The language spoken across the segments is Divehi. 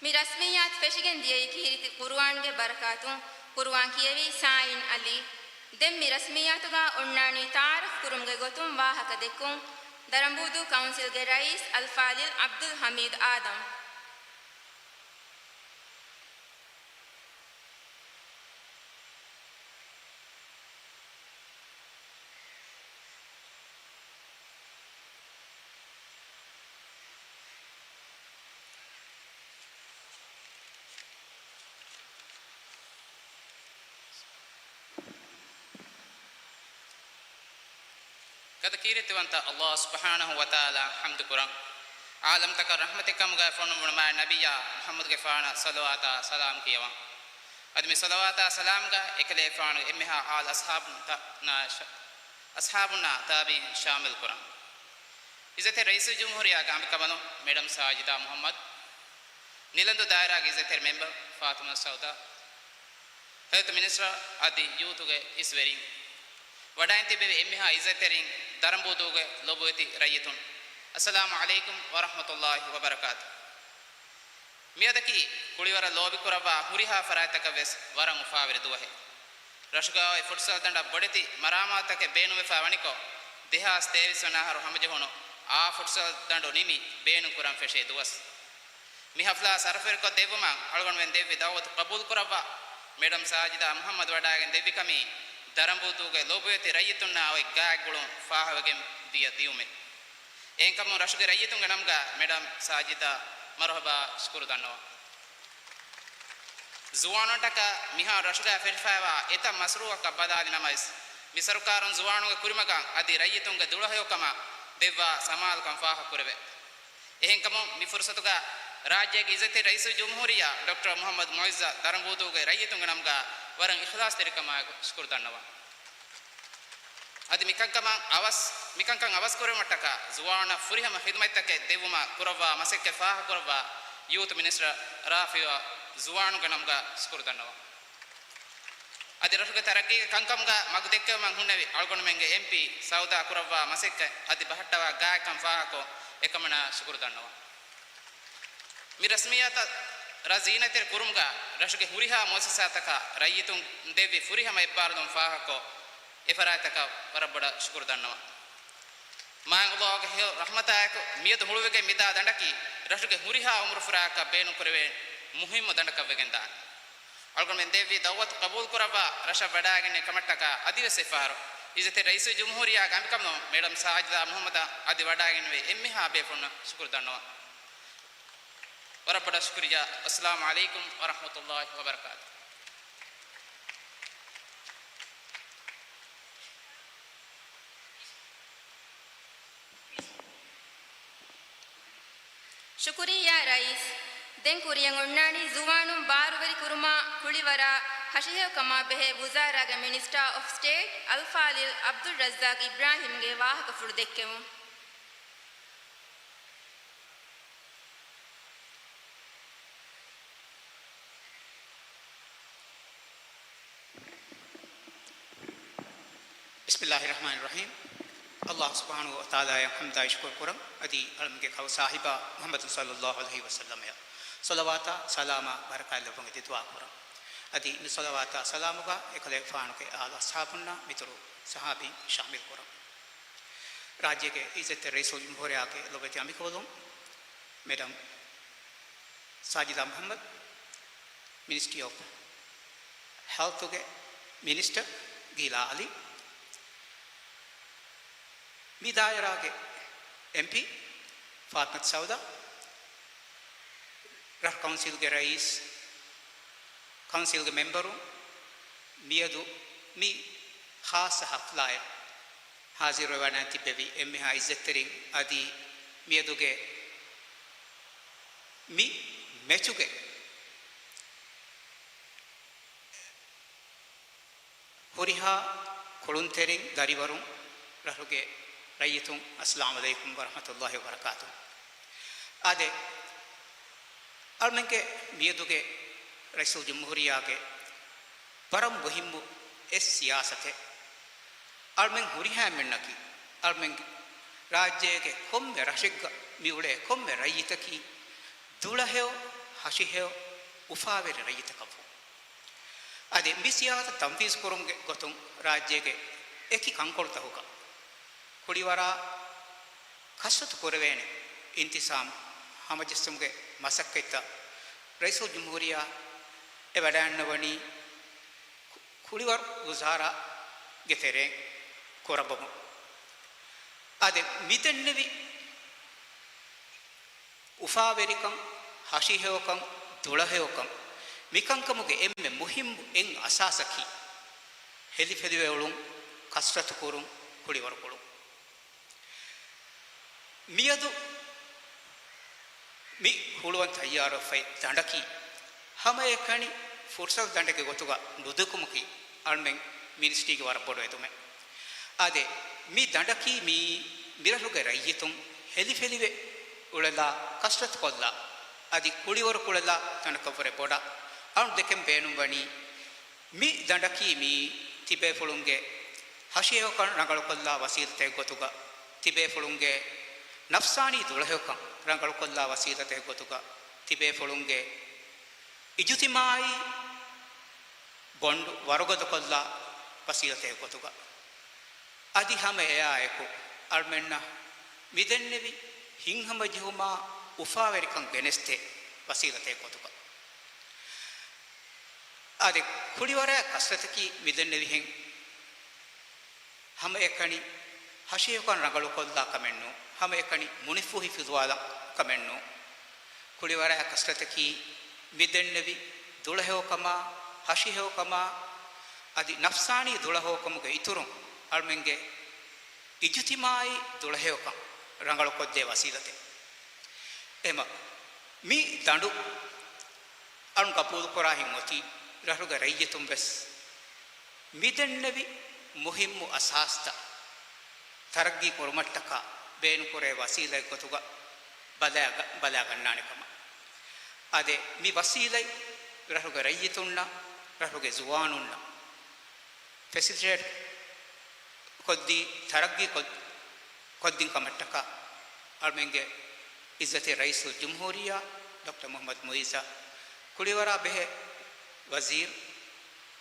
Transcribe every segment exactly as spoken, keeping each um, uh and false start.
މި ރަސްމިއްޔާތު ފެށިގެން ދިޔައީ ކީރިތި ޤުރުއާންގެ ބަރަކާތުން. ޤުރުއާން ކިޔެވީ ސާއިން އަލީ. ދެން މި ރަސްމިއްޔާތުގަ އޮންނާނީ ތަޢާރަފް ކުރުމުގެ ގޮތުން ވާހަކަ ދެއްކުން، ދަރަނބޫދޫ ކައުންސިލްގެ ރައީސް އަލްފާޟިލް ޢަބްދުލް ޙަމީދު އާދަމް. ގަދަ ކީރިތިވަންތަ ﷲ ސުބްޙާނަހޫ ވަތަޢާލާ ޙަމްދު ކުރަން. ޢާލަމްތަކަށް ރަޙްމަތެއް ކަމުގައި ފޮނުއްވުނު މާތް ނަބިއްޔާ މުޙައްމަދުގެފާނަށް ޞަލަވާތާ ސަލާމް ކިޔަވަން. އަދި މި ޞަލަވާތާ ސަލާމްގަ އެކަލޭގެފާނުގެ އެންމެހާ އާލް އަޞްޙާބުންތައް ނާ ޝަ-، އަޞްޙާބުންނާ ތާބިޢީން ޝާމިލް ކުރަން. ޢިއްޒަތްތެރި ރައީސުލްޖުމްހޫރިއްޔާގެ އަނބިކަނބަލުން މެޑަމް ސާޖިދާ މުޙައްމަދު، ނިލަންދޫ ދާއިރާގެ ޢިއްޒަތްތެރި މެމްބަރު ފާތިމަތު ސައުދާ، ހެލްތު މިނިސްޓަރ އަދި ޔޫތުގެ އިސްވެރިން، ވަޑައިން ތިއްބެވި އެންމެހާ ޢިއްޒަތްތެރިން، ދަރަނބޫދޫގެ ލޮބުވެތި ރައްޔިތުން، އައްސަލާމު ޢަލައިކުމް ވަރަޙްމަތުﷲ ވަބަރަކާތު. މިއަދަކީ ކުޅިވަރަށް ލޯބިކުރައްވާ ހުރިހާ ފަރާތްތަކަށް ވެސް ވަރަށް އުފާވެރި ދުވަހެއް. ރަށުގައި ފުޓްސަލް ދަނޑަށް ބޮޑެތި މަރާމާތުތަކެއް ބޭނުންވެފަ ވަނިކޮށް، ދެހާސް ތޭވީސް ވަނަ އަހަރު ހަމަޖެހުނު އާ ފުޓްސަލް ދަނޑު ނިމި ބޭނުން ކުރަން ފެށޭ ދުވަސް. މި ޙަފްލާ ސަރަފުވެރިކޮށް ދެއްވުމަށް އަޅުގަނޑުމެން ދެއްވި ދަޢުވަތު ޤަބޫލުކުރައްވާ، މެޑަމް ސާޖިދާ މުޙައްމަދު ވަޑައިގެން ދެއްވިކަމީ، ދަރަނބޫދޫގެ ލޮބުވެތި ރައްޔިތުންނާ އޮތް ގާތްގުޅުން ފާހަގަވެގެން ދިޔަ ދިޔުމެއް. އެހެންކަމުން ރަށުގެ ރައްޔިތުންގެ ނަމުގަ މެޑަމް ސާޖިދާ މަރުޙަބާ ޝުކުރު ދަންނަވަން. ޒުވާނުންޓަކަށް މިހާރު ރަށުގައި ފެށިފައިވާ އެތައް މަސްރޫއަކަށް ބަލާލި ނަމަވެސް، މި ސަރުކާރުން ޒުވާނުންގެ ކުރިމަގަށް އަދި ރައްޔިތުންގެ ދުޅަހެޔޮކަމަށް ދެއްވާ ސަމާލުކަން ފާހަގަކުރެވޭ. އެހެންކަމުން މި ފުރުސަތުގަ ރާއްޖޭގެ ޢިއްޒަތްތެރި ރައީސުލްޖުމްހޫރިއްޔާ ޑޮކްޓަރ މުޙައްމަދު މުޢިއްޒަށް ދަރަނބޫދޫގެ ރައްޔިތުންގެ ނަމުގަ ވަރަށް އިޚްލާޞްތެރިކަމާއެކު ޝުކުރު ދަންނަވަން. އަދި މިކަންކަމަށް އަވަސް، މިކަންކަން އަވަސްކުރެވުމަށްޓަކާ ޒުވާނުންނަށް ފުރިހަމަ ޚިދުމަތްތަކެއް ދެއްވުމަށް ކުރައްވާ މަސައްކަތް ފާހަގަކުރައްވާ ޔޫތު މިނިސްޓަރ ރާފިޢަށް ޒުވާނުންގެ ނަމުގަ ޝުކުރު ދަންނަވަން. އަދި ރަށުގެ ތަރައްގީގެ ކަންކަމުގަ މަގު ދެއްކެވުމަށް ހުންނެވި އަޅުގަނޑުމެންގެ އެމްޕީ ސައުދާ ކުރައްވާ މަސައްކަތް އަދި ބަހައްޓަވާ ގާތްކަން ފާހަގަކޮށް އެކަމަނާ ޝުކުރު ދަންނަވަން. މި ރަސްމިއްޔާތަށް ރަށް ޒީނަތްތެރި ކުރުމުގަ ރަށުގެ ހުރިހާ މުއައްސަސާތަކަށް ރައްޔިތުން ދެއްވި ފުރިހަމަ އެއްބާރުލުން ފާހަގަކޮށް، އެ ފަރާތްތަކަށް ވަރަށް ބޮޑަށް ޝުކުރު ދަންނަވަން. މާތް ﷲ ގެ ހެޔޮ ރަޙްމަތާއެކު މިއަދު ހުޅުވިގެން މިދާ ދަނޑަކީ ރަށުގެ ހުރިހާ އުމުރުފުރާއަކަށް ބޭނުންކުރެވޭ މުހިއްމު ދަނޑަކަށް ވެގެންދާނެ. އަޅުގަނޑުމެން ދެއްވި ދަޢުވަތު ޤަބޫލުކުރައްވާ ރަށަށް ވަޑައިގެންނެވި ކަމަށްޓަކާ އަދިވެސް އެއްފަހަރު ޢިއްޒަތްތެރި ރައީސުލްޖުމްހޫރިއްޔާގެ އަނބިކަނބަލުން މެޑަމް ސާޖިދާ މުޙައްމަދަށް އަދި ވަޑައިގެންނެވި އެންމެހާ ބޭފުޅުންނަށް ޝުކުރު ދަންނަވަން. ވަރަށް ބޮޑަށް ޝުކުރިއްޔާ. އައްސަލާމު ޢަލައިކުމް ވަރަޙްމަތުﷲ ވަބަރަކާތު. ޝުކުރިއްޔާ ރައީސް. ދެން ކުރިއަށް އޮންނާނީ ޒުވާނުން ބާރުވެރިކުރުމާ، ކުޅިވަރާ، ހަށިހެޔޮކަމާ ބެހޭ ވުޒާރާގެ މިނިސްޓާ އޮފް ސްޓޭޓް އަލްފާޟިލް ޢަބްދުއްރައްޒާޤް އިބްރާހިމްގެ ވާހަކަފުޅު ދެއްކެވުން. ބިސްމިއްލާހި ރަޙްމާނި ރަޙީމް. ﷲ ސުބްޙާނަހޫ ވަތަޢާލާއަށް ޙަމްދާއި ޝުކުރު ކުރަން. އަދި އަޅަމެންގެ ކައު ސާހިބާ މުޙައްމަދު ޞައްލައްލާހު ޢަލައިހި ވަސައްލަމައަށް ޞަލަވާތާ ސަލާމާ ބަރަކާތް ލެއްވުމުގެ ދުޢާ ކުރަން. އަދި މި ޞަލަވާތާ ސަލާމުގަ އެކަލޭގެފާނުގެ އާލު އަޞްޙާބުންނާ މިތުރު ޞަޙާބީން ޝާމިލް ކުރަން. ރާއްޖޭގެ ޢިއްޒަތްތެރި ރައީސުލްޖުމްހޫރިއްޔާގެ ލޮބުވެތި އަނބިކަނބަލުން މެޑަމް ސާޖިދާ މުޙައްމަދު، މިނިސްޓްރީ އޮފް ހެލްތުގެ މިނިސްޓަރ ގީލާ އަލީ، މި ދާއިރާގެ އެމްޕީ ފާތިމަތު ސައުދާ، ރަށު ކައުންސިލްގެ ރައީސް، ކައުންސިލްގެ މެމްބަރުން، މިއަދު މި ޚާއްޞަ ޙަފްލާއަށް ޙާޟިރުވެވަޑައި ތިއްބެވި އެންމެހާ ޢިއްޒަތްތެރިން އަދި މިއަދުގެ މި މެޗުގެ ހުރިހާ ކުޅުންތެރިން، ދަރިވަރުން، ރަށުގެ ރައްޔިތުން، އައްސަލާމު ޢަލައިކުމް ވަރަޙްމަތުﷲ ވަބަރަކާތުހު. އާދެ، އަޅަމެންގެ މިއަދުގެ ރައީސުލްޖުމްހޫރިއްޔާގެ ވަރަށް މުހިއްމު އެއް ސިޔާސަތެއް. އަޅަމެން ހުރިހާ އެންމެންނަކީ، އަޅަމެން ރާއްޖޭގެ ކޮންމެ ރަށެއްގަ މިއުޅޭ ކޮންމެ ރައްޔިތަކީ ދުޅަހެޔޮ ހަށިހެޔޮ އުފާވެރި ރައްޔިތަކަށްވުން. އަދި މި ސިޔާސަތު ތަންފީޒު ކުރުމުގެ ގޮތުން ރާއްޖޭގެ އެކި ކަންކޮޅުތަކުގަ ކުޅިވަރާ ކަސްރަތު ކުރެވޭނެ އިންތިޒާމް ހަމަޖެއްސުމުގެ މަސައްކަތްތައް ރައީސުލްޖުމްހޫރިއްޔާ އެ ވަޑައިގަންނަވަނީ ކު-، ކުޅިވަރު ވުޒާރާގެ ތެރެއިން ކުރައްވަމުން. އާދެ، މިދެންނެވި އުފާވެރިކަން، ހަށިހެޔޮކަން، ދުޅަހެޔޮކަން، މިކަންކަމުގެ އެންމެ މުހިއްމު އެއް އަސާސަކީ، ހެލިފެލިވެ އުޅުން، ކަސްރަތު ކުރުން، ކުޅިވަރު ކުޅުން. މިއަދު މި ހުޅުވަން ތައްޔާރުވެފައި ދަނޑަކީ، ހަމައެކަނި ފުރުސަތު ދަނޑެއްގެ ގޮތުގަ ނުދެކުމަކީ، އަޅުމެން މިނިސްޓްރީގެ ވަރަށް ބޮޑު އެދުމެއް. އާދެ، މި ދަނޑަކީ މިއީ މިރަށުގެ ރައްޔިތުން ހެލިފެލިވެ އުޅެލާ، ކަސްރަތުކޮށްލާ، އަދި ކުޅިވަރު ކުޅެލާ ތަނަކަށްވުރެ ބޮޑަށް. އަޅުން ދެކެން ބޭނުންވަނީ، މި ދަނޑަކީ މިއީ ތިބޭފުޅުންގެ ހަށިހެޔޮކަން ރަނގަޅުކޮށްލާ ވަސީލަތެއް ގޮތުގަ، ތިބޭފުޅުންގެ ނަފްސާނީ ދުޅަހެޔޮކަން ރަނގަޅުކޮށްލާ ވަސީލަތެއް ގޮތުގަ، ތިބޭފުޅުންގެ އިޖުތިމާއީ ބޮންޑު ވަރުގަދަކޮށްލާ ވަސީލަތެއް ގޮތުގަ، އަދި ހަމަ އެއާއެކު އަޅުމެންނަށް މިދެންނެވި ހިތްހަމަޖެހުމާ އުފާވެރިކަން ގެނެސްދޭ ވަސީލަތެއް ގޮތުގަ. އާދެ، ކުޅިވަރާ ކަސްރަތަކީ މިދެންނެވިހެން ހަމައެކަނި ހަށިހެޔޮކަން ރަނގަޅުކޮށްލާ ކަމެއްނޫ، ހަމައެކަނި މުނިފޫހި ފިލުވާލާ ކަމެއްނޫ. ކުޅިވަރާ ކަސްރަތަކީ މިދެންނެވި ދުޅަހެޔޮކަމާ، ހަށިހެޔޮކަމާ، އަދި ނަފްސާނީ ދުޅަހެޔޮކަމުގެ އިތުރުން އަޅުމެންގެ އިޖުތިމާއީ ދުޅަހެޔޮކަން ރަނގަޅުކޮށްދޭ ވަސީލަތެއް. އެމަ، މި ދަނޑު އަޅުން ގަބޫލުކުރާހެން އޮތީ، ރަށުގެ ރައްޔިތުން ވެސް މިދެންނެވި މުހިއްމު އަސާސްތައް ތަރައްގީ ކުރުމަށްޓަކާ ބޭނުންކުރޭ ވަސީލަތް ގޮތުގަ ބަލާގަ-، ބަލާގަންނާނެ ކަމަށް. އާދެ، މި ވަސީލަތް ރަށުގެ ރައްޔިތުންނަށް، ރަށުގެ ޒުވާނުންނަށް ފެސިލިޓޭޓް ކޮށްދީ، ތަރައްގީ ކޮށް-، ކޮށްދިން ކަމަށްޓަކާ، އަޅުމެންގެ އިއްޒަތީ ރައީސުލްޖުމްހޫރިއްޔާ ޑޮކްޓަރ މުޙައްމަދު މުޢިއްޒަށް، ކުޅިވަރާ ބެހޭ ވަޒީރު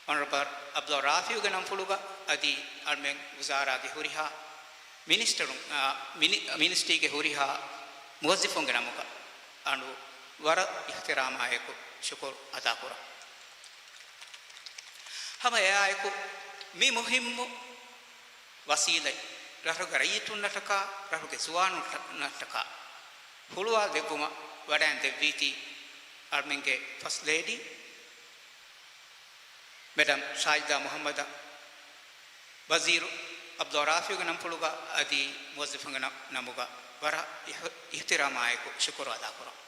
އޮނަރަބަލް ޢަބްދުﷲ ރާފިޢުގެ ނަންފުޅުގަ އަދި އަޅުމެން ވުޒާރާގެ ހުރިހާ މިނިސްޓަރުން، އާ، މިނި-، މިނިސްޓްރީގެ ހުރިހާ މުވައްޒިފުންގެ ނަމުގަ އަޅު ވަރަށް އިޙްތިރާމާއެކު ޝުކުރު އަދާކުރަން. ހަމަ އެއާއެކު މި މުހިއްމު ވަސީލަތް ރަށުގެ ރައްޔިތުންނަށްޓަކާ، ރަށުގެ ޒުވާނުންނަށްޓަކާ ހުޅުވާ ދެއްވުމަށް ވަޑައިން ދެއްވީތީ އަޅުމެންގެ ފަސްޓް ލޭޑީ މެޑަމް ސާޖިދާ މުޙައްމަދަށް ވަޒީރު ޢަބްދުﷲ ރާފިޢުގެ ނަންފުޅުގަ އަދި މުވައްޒިފުންގެ ނަ-، ނަމުގަ ވަރަށް އިޙް-، އިޙްތިރާމާއެކު ޝުކުރު އަދާކުރަން.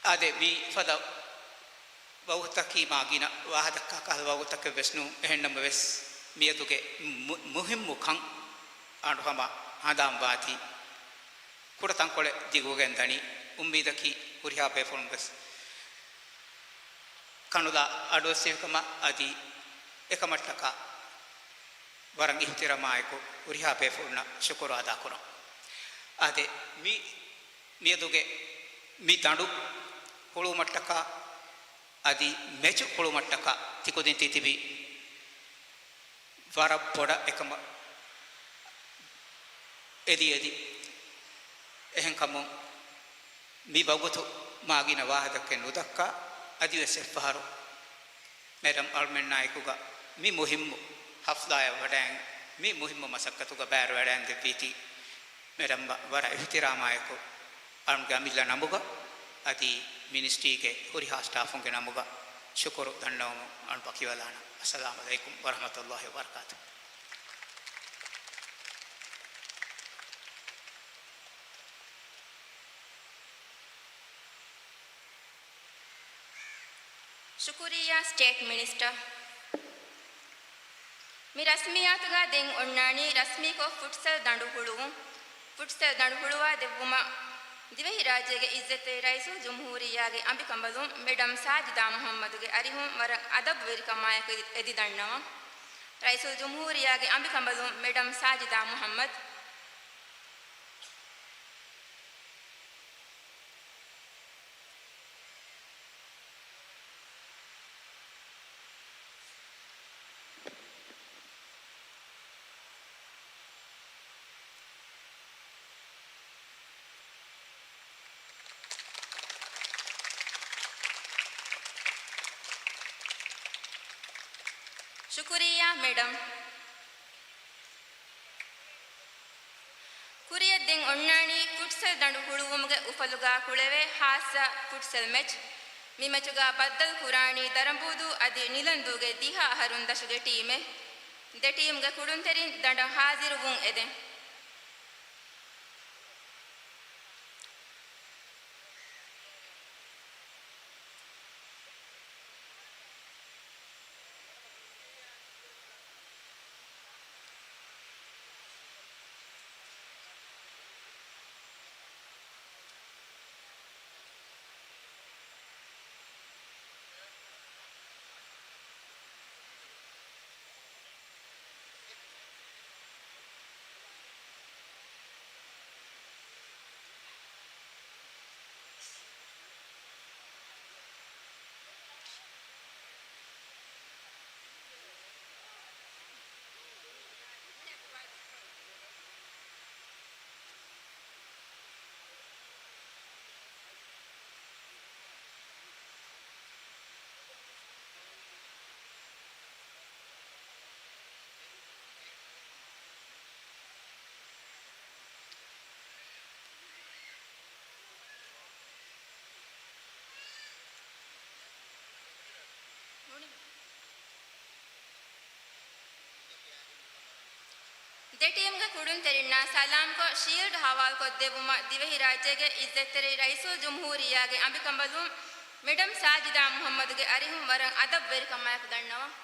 އާދެ، މި ފަދަ ވަގުތަކީ މާ ގިނަ ވާހަކަ ދައްކާ ކަހަލަ ވަގުތަކެއް ވެސް ނޫން. އެހެންނަމަވެސް، މިއަދުގެ މު-، މުހިއްމު ކަން އަނޑު ހަމަ ހަނދާން ވާތީ، ކުޑަ ތަންކޮޅެއް ދިގުވެގެން ދަނީ. އުއްމީދަކީ ހުރިހާ ބޭފުޅުން ވެސް ކަނުލާ އަޑުއެއްސެވިކަމަށް އަދި އެކަމަށްޓަކާ ވަރަށް އިޙްތިރާމާއެކު ހުރިހާ ބޭފުޅުންނަށް ޝުކުރު އަދާކުރަން. އާދެ، މި މިއަދުގެ މި ދަނޑު ހުޅުވުމަށްޓަކާ އަދި މެޗު ހުޅުވުމަށްޓަކާ ތިކުދިން ތިތިބީ ވަރަށް ބޮޑަށް އެކަމަށް އެދި އެދި. އެހެންކަމުން މި ވަގުތު މާ ގިނަ ވާހަކައެއް ނުދައްކާ، އަދިވެސް އެއްފަހަރު މެޑަމް އަޅުމެންނާއެކުގަ މި މުހިއްމު ހަފްލާއަށް ވަޑައިން، މި މުހިއްމު މަސައްކަތުގަ ބައިވެރިވަޑައިން ދެއްވީތީ، މެޑަމްއަށް ވަރަށް އިޙްތިރާމާއެކު އަޅުގަނޑުގެ އަމިއްލަ ނަމުގަ އަދި މިނިސްޓްރީގެ ހުރިހާ ސްޓާފުންގެ ނަމުގަ ޝުކުރު ދަންނަވަމުން އަޅުގަނޑު ވަކިވެލާނަން. އައްސަލާމު ޢަލައިކުމް ވަރަޙްމަތުﷲ ވަބަރަކާތުހު. ޝުކުރިއްޔާ ސްޓޭޓް މިނިސްޓަރ. މި ރަސްމިއްޔާތުގަ ދެން އޮންނާނީ ރަސްމީކޮށް ފުޓްސަލް ދަނޑު ހުޅުވުން. ފުޓްސަލް ދަނޑު ހުޅުވާ ދެއްވުމަށް ދިވެހިރާއްޖޭގެ އިއްޒަތްތެރި ރައީސުލްޖުމްހޫރިއްޔާގެ އަނބިކަނބަލުން މެޑަމް ސާޖިދާ މުޙައްމަދުގެ އަރިހުން ވަރަށް އަދަބުވެރިކަމާއެކު އެދި، އެދި ދަންނަވަން. ރައީސުލްޖުމްހޫރިއްޔާގެ އަނބިކަނބަލުން މެޑަމް ސާޖިދާ މުޙައްމަދު. ޝުކުރިއްޔާ މެޑަމް. ކުރިއަށް ދެން އޮންނާނީ ފުޓްސަލް ދަނޑު ހުޅުވުމުގެ އުފަލުގާ ކުޅެވޭ ހާއްސަ ފުޓްސަލް މެޗް. މި މެޗުގާ ބައްދަލު ކުރާނީ ދަރަނބޫދޫ އަދި ނިލަންދޫގެ ދިހަ އަހަރުން ދަށުގެ ޓީމެއް. ދެ ޓީމްގެ ކުޅުންތެރިން ދަނޑަށް ހާޒިރުވުން އެދެން. ދެ ޓީމްގެ ކުޅުންތެރިންނާ ސަލާމްކޮށް، ޝީލްޑް ހަވާލުކޮށްދެއްވުމަށް ދިވެހިރާއްޖޭގެ އިއްޒަތްތެރި ރައީސުލްޖުމްހޫރިއްޔާގެ އަނބިކަނބަލުން މެޑަމް ސާޖިދާ މުހައްމަދުގެ އަރިހުން ވަރަށް އަދަބުވެރިކަމާއެކު ދަންނަވަން.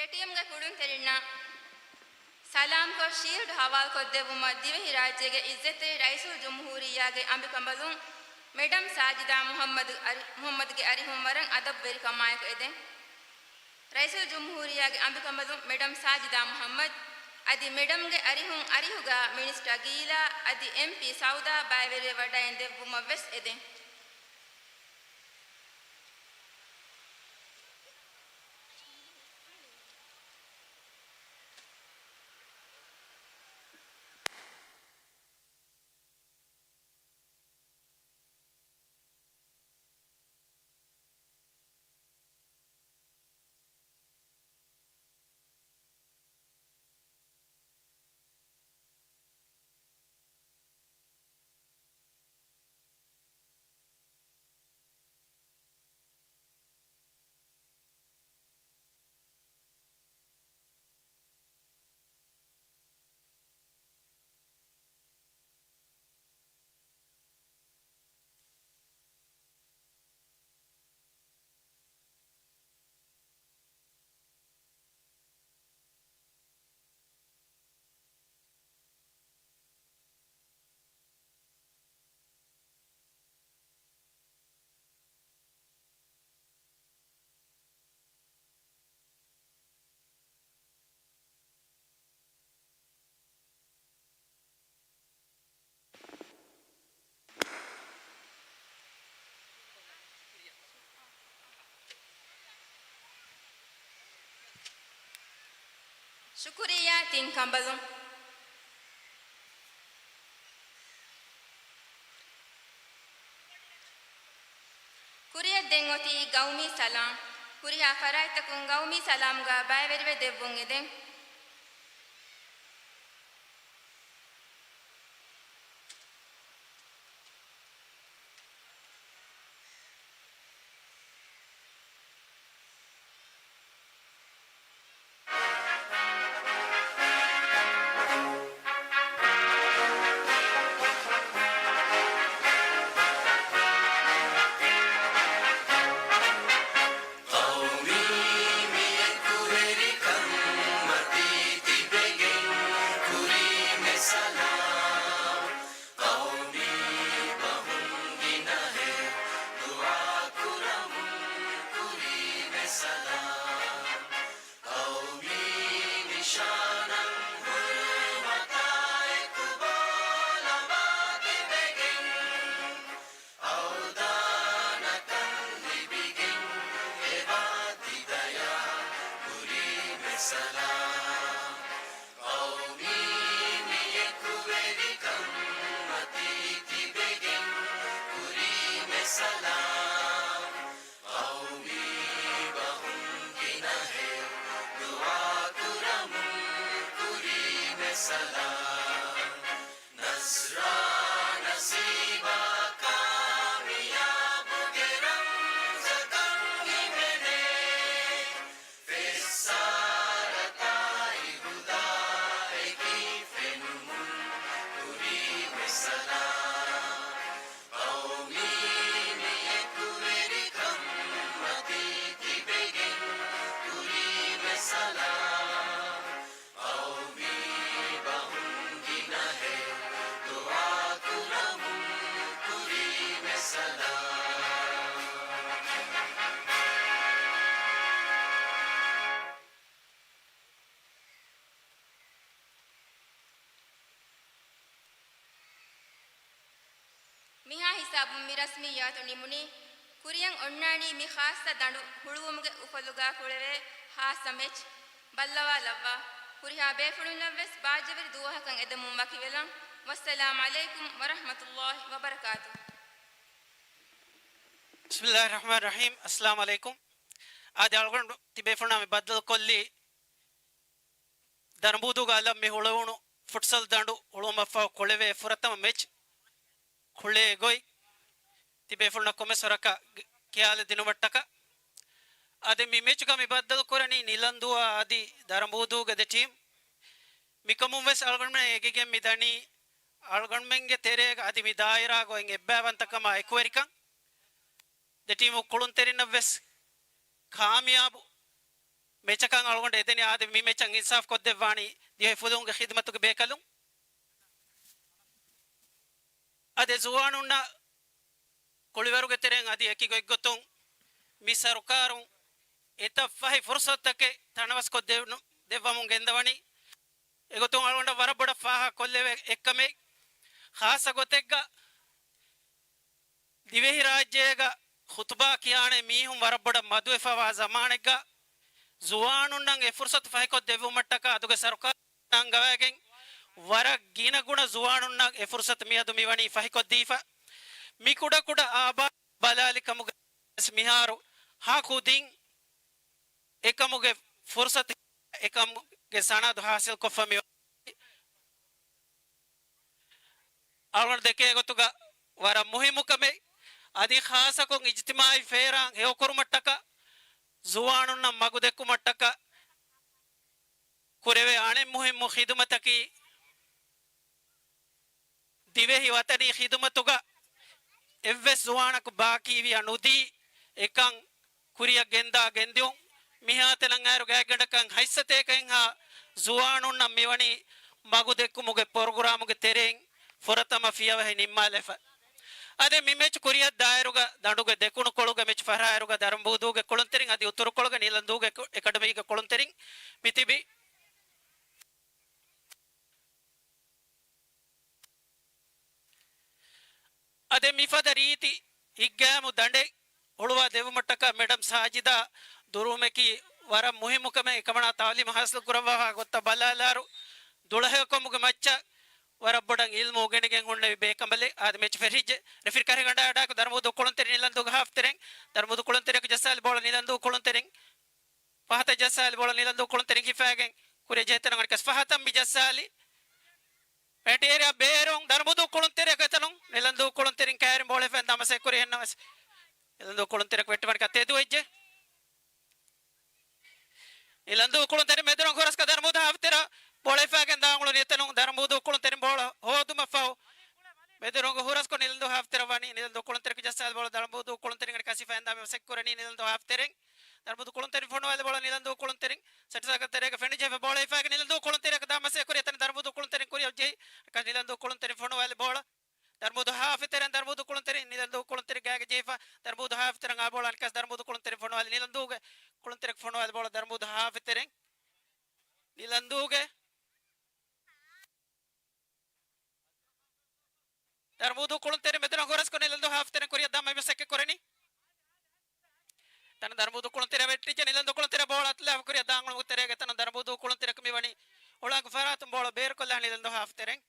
ދެ ޓީމްގެ ކުޅުންތެރިންނަށް ސަލާމްކޮށް، ޝީލްޑް ހަވާލުކޮށްދެއްވުމަށް ދިވެހިރާއްޖޭގެ އިއްޒަތްތެރި ރައީސުލްޖުމްހޫރިއްޔާގެ އަނބިކަނބަލުން މެޑަމް ސާޖިދާ މުހައްމަދު އަރި-، މުހައްމަދުގެ އަރިހުން ވަރަށް އަދަބުވެރިކަމާއެކު އެދެން. ރައީސުލްޖުމްހޫރިއްޔާގެ އަނބިކަނބަލުން މެޑަމް ސާޖިދާ މުހައްމަދު އަދި މެޑަމްގެ އަރިހުން އަރިހުގާ މިނިސްޓަރ ގީލާ އަދި އެމްޕީ ސައުދާ ބައިވެރިވެވަޑައިން ދެއްވުމަށް ވެސް އެދެން. ޝުކުރިއްޔާ ތިން ކަނބަލުން. ކުރިއަށް ދެން އޮތީ ގައުމީ ސަލާމް. ހުރިހާ ފަރާތްތަކުން ގައުމީ ސަލާމްގާ ބައިވެރިވެ ދެއްވުން އެދެން. ހިސާބުން މި ރަސްމިއްޔާތު ނިމުނީ. ކުރިއަށް އޮންނާނީ މި ޚާއްޞަ ދަނޑު ހުޅުވުމުގެ އުފަލުގާ ކުޅެވޭ ޚާއްޞަ މެޗް. ބައްލަވާލައްވާ. ހުރިހާ ބޭފުޅުންނަށްވެސް ބާއްޖަވެރި ދުވަހަކަށް އެދެމުން ވަކިވެލަން. ވައްސަލާމް ޢަލައިކުމް ވަރަޙްމަތުﷲ ވަބަރަކާތުހު. ބިސްމިﷲ ރަޙްމާން ރަޙީމް. އައްސަލާމް ޢަލައިކުމް. އާދެ، އަޅުގަނޑު ތިބޭފުޅުންނާ މި ބައްދަލުކޮށްލީ ދަރަނބޫދޫގެ އަލަށް މި ހުޅުވުނު ފުޓްސަލް ދަނޑު ހުޅުވުމަށްފަހު ކުޅެވޭ ފުރަތަމަ މެޗް ކުޅޭ ގޮތް ތިބޭފުޅުންނަށް ކޮންމެސް ވަރަކަށް ގެ-، ޚިޔާލެއް ދިނުމަށްޓަކާ. އާދެ، މި މެޗުގަ މި ބައްދަލު ކުރަނީ ނިލަންދޫއާ އަދި ދަރަނބޫދޫގެ ދެ ޓީމް. މިކަމުން ވެސް އަޅުގަނޑުމެން އެނގިގެން މި ދަނީ އަޅުގަނޑުމެންގެ ތެރޭގަ އަދި މި ދާއިރާގަ އޮތް އެއްބައިވަންތަކަމާ އެކުވެރިކަން. ދެ ޓީމު ކުޅުންތެރިންނަށް ވެސް ކާމިޔާބު މެޗަކަށް އަޅުގަނޑު އެދެނީ. އާދެ، މި މެޗަށް އިންސާފް ކޮށްދެއްވާނީ ދިވެހި ފުލުހުންގެ ޚިދުމަތުގެ ބޭކަލުން. އަދި ޒުވާނުންނަށް ކުޅިވަރުގެ ތެރެއިން އަދި އެކި ގޮތްގޮތުން މި ސަރުކާރުން އެތައް ފަހި ފުރުސަތުތަކެއް ތަނަވަސްކޮށް ދެވުނު-، ދެއްވަމުން ގެންދަވަނީ. އެގޮތުން އަޅުގަނޑަށް ވަރަށް ބޮޑަށް ފާހަގަ ކޮށްލެވޭ އެއްކަމެއް، ޚާއްޞަ ގޮތެއްގަ ދިވެހިރާއްޖޭގަ ޚުތުބާ ކިޔާނެ މީހުން ވަރަށް ބޮޑަށް މަދުވެފަވާ ޒަމާނެއްގަ، ޒުވާނުންނަށް އެ ފުރުސަތު ފަހިކޮށް ދެއްވުމަށްޓަކާ އަދުގެ ސަރުކާރުން އަންގަވައިގެން، ވަރަށް ގިނަ ގުނަ ޒުވާނުންނަށް އެ ފުރުސަތު މިއަދު މިވަނީ ފަހިކޮށްދީފަ. މި ކުޑަކުޑަ އާބާ ބަލާލިކަމުގަ ވެސް މިހާރު ހަ ކުދިން އެކަމުގެ ފުރުސަތު، އެކަމުގެ ސަނާދު ހާސިލްކޮށްފަ މި އަޅުގަނޑު ދެކޭ ގޮތުގަ ވަރަށް މުހިއްމު ކަމެއް. އަދި ޚާއްޞަކޮށް އިޖްތިމާޢީ ފޭރާން ހެޔޮކުރުމަށްޓަކާ، ޒުވާނުންނަށް މަގު ދެއްކުމަށްޓަކާ ކުރެވޭ އަނެއް މުހިއްމު ޚިދުމަތަކީ، ދިވެހި ވަތަނީ ޚިދުމަތުގަ އެއްވެސް ޒުވާނަކު ބާކީވިޔަ ނުދީ، އެކަން ކުރިއަށް ގެންދާ ގެންދިއުން. މިހާތަނަށް އައިރު ގާތްގަނޑަކަށް ހަތްސަތޭކައެއްހާ ޒުވާނުންނަށް މިވަނީ މަގު ދެއްކުމުގެ ޕްރޮގްރާމުގެ ތެރެއިން ފުރަތަމަ ފިޔަވަހި ނިންމާލެފަ. އަދި މި މެޗް ކުރިއަށް ދާއިރުގަ ދަނޑުގެ ދެކުނުކޮޅުގެ މެޗް ފަށާއިރުގަ ދަރަނބޫދޫގެ ކުޅުންތެރިން އަދި އުތުރުކޮޅުގެ ނިލަންދޫގެ ކު-، އެކަޑަމީގެ ކުޅުންތެރިން މިތިބި. އަދި މިފަދަ ރީތި ހިތްގައިމު ދަނޑެއް ހުޅުވާ ދެއްވުމަށްޓަކާ މެޑަމް ސާޖިދާ ދުރުވުމަކީ ވަރަށް މުހިއްމު ކަމެއް. އެކަމަނާ ތައުލީމު ހާސިލް ކުރައްވާފާ ގޮތަށް ބަލާލާއިރު، ދުޅަހެޔޮކަމުގެ މައްޗަށް ވަރަށް ބޮޑަށް އިލްމު އުގެނިގެން ހުންނެވި ބޭކަނބަލެއް. އާދެ، މެޗް ފެށިއްޖެ. ރެފްރީ ކަށިގަނޑާ އަޑާކު ދަރަނބޫދޫ ކުޅުންތެރިން ނިލަންދޫގެ ހާފް ތެރެއިން. ދަރަނބޫދޫ ކުޅުންތެރިއަކު ޖައްސާލި ބޯޅަ ނިލަންދޫ ކުޅުންތެރިން. ފަހަތަށް ޖައްސާލި ބޯޅަ ނިލަންދޫ ކުޅުންތެރިން ހިފާގެން ކުރިއަށް ޖެހޭ ތަނަށް އަނެއްކަސް ފަހަތަށް މި ޖައްސާލި. ޕެނަލްޓީ އޭރިއާ ބޭރުން ދަރަނބޫދޫ ކުޅުންތެރިއަކު އެތަނުން ނިލަންދޫ ކުޅުންތެރިން ކައިރިން ބޯޅަ ހިފައިގެން ދާން މަސައްކަތް ކުރި އެހެންނަމަވެސް، ނިލަންދޫ ކުޅުންތެރިއަކު ވެއްޓުމަށް އަނެއްކާ ތެދުވެއްޖެ. ނިލަންދޫ ކުޅުންތެރިން މެދުރަނގަޅު ހުރަސްކޮށް ދަރަނބޫދޫ ހާފް ތެރެއަށް ބޯޅަ ހިފައިގެން ދާން އުޅުނީ އެތަނުން. ދަރަނބޫދޫ ކުޅުންތެރިން ބޯޅަ ހޯދުމަށްފަހު މެދުރަނގަޅު ހުރަސްކޮށް ނިލަންދޫ ހާފް ތެރެއަށް ވަނީ. ނިލަންދޫ ކުޅުންތެރިއަކު ޖައްސާލި ބޯޅަ ދަރަނބޫދޫ ކުޅުންތެރިން އަނެއްކާ ހިފައިގެން ދާން މަސައްކަތް ކުރަނީ ނިލަންދޫ ހާފް ތެރެއިން. ދަރަނބޫދޫ ކުޅުންތެރިން ފޮނުވާލި ބޯޅަ ނިލަންދޫ ކުޅުންތެރިން ސެޓް ސަރކަލް ތެރޭގަ ފެނިޖެހިފަ ބޯޅަ ހިފާގެން ނިލަންދޫ ކުޅުންތެރިއަކު ދާން މަސައްކަތް ކުރި އެތަނަށް ދަރަނބޫދޫ ކުޅުންތެރިން ކުރިއަށް ޖެހި. އަނެއްކާ ނިލަންދޫ ކުޅުންތެރިން ފޮނުވާލި ބޯޅަ ދަރަނބޫދޫ ކުޅުންތެރިން، ދަރަނބޫދޫ ކުޅުންތެރިން، ނިލަންދޫ ކުޅުންތެރިން ގާގަ ޖެހިފަ، ދަރަނބޫދޫ ހާފް ތެރެއަށް އާ ބޯޅަ އަނެއްކާ ދަރަނބޫދޫ ކުޅުންތެރިން ފޮނުވާލި ނިލަންދޫގެ ކުޅުންތެރިއަކު ފޮނުވާލި ބޯޅަ ދަރަނބޫދޫ ހާފް ތެރެއިން. ނިލަންދޫގެ ދަރަނބޫދޫ ކުޅުންތެރިން މެދުރަނގަޅު ހުރަސްކޮށް ނިލަންދޫ ހާފް ތެރެއިން ކުރިއަށް ދާން މަސައްކަތް ކުރަނީ. ތަނަށް ދަރަނބޫދޫ ކުޅުންތެރިއަށް ވެއްޓިއްޖެ. ނިލަންދޫ ކުޅުންތެރިއަށް ބޯޅަ އަތުލާފަ ކުރިއަށް ދާން އުޅުމުގެ ތެރޭގަ އެތަނުން ދަރަނބޫދޫ ކުޅުންތެރިއަކު މިވަނީ އޮޅާނގު ފަރާތުން ބޯޅަ ބޭރުކޮށްލާ ނިލަންދޫ ހާފް ތެރެއިން.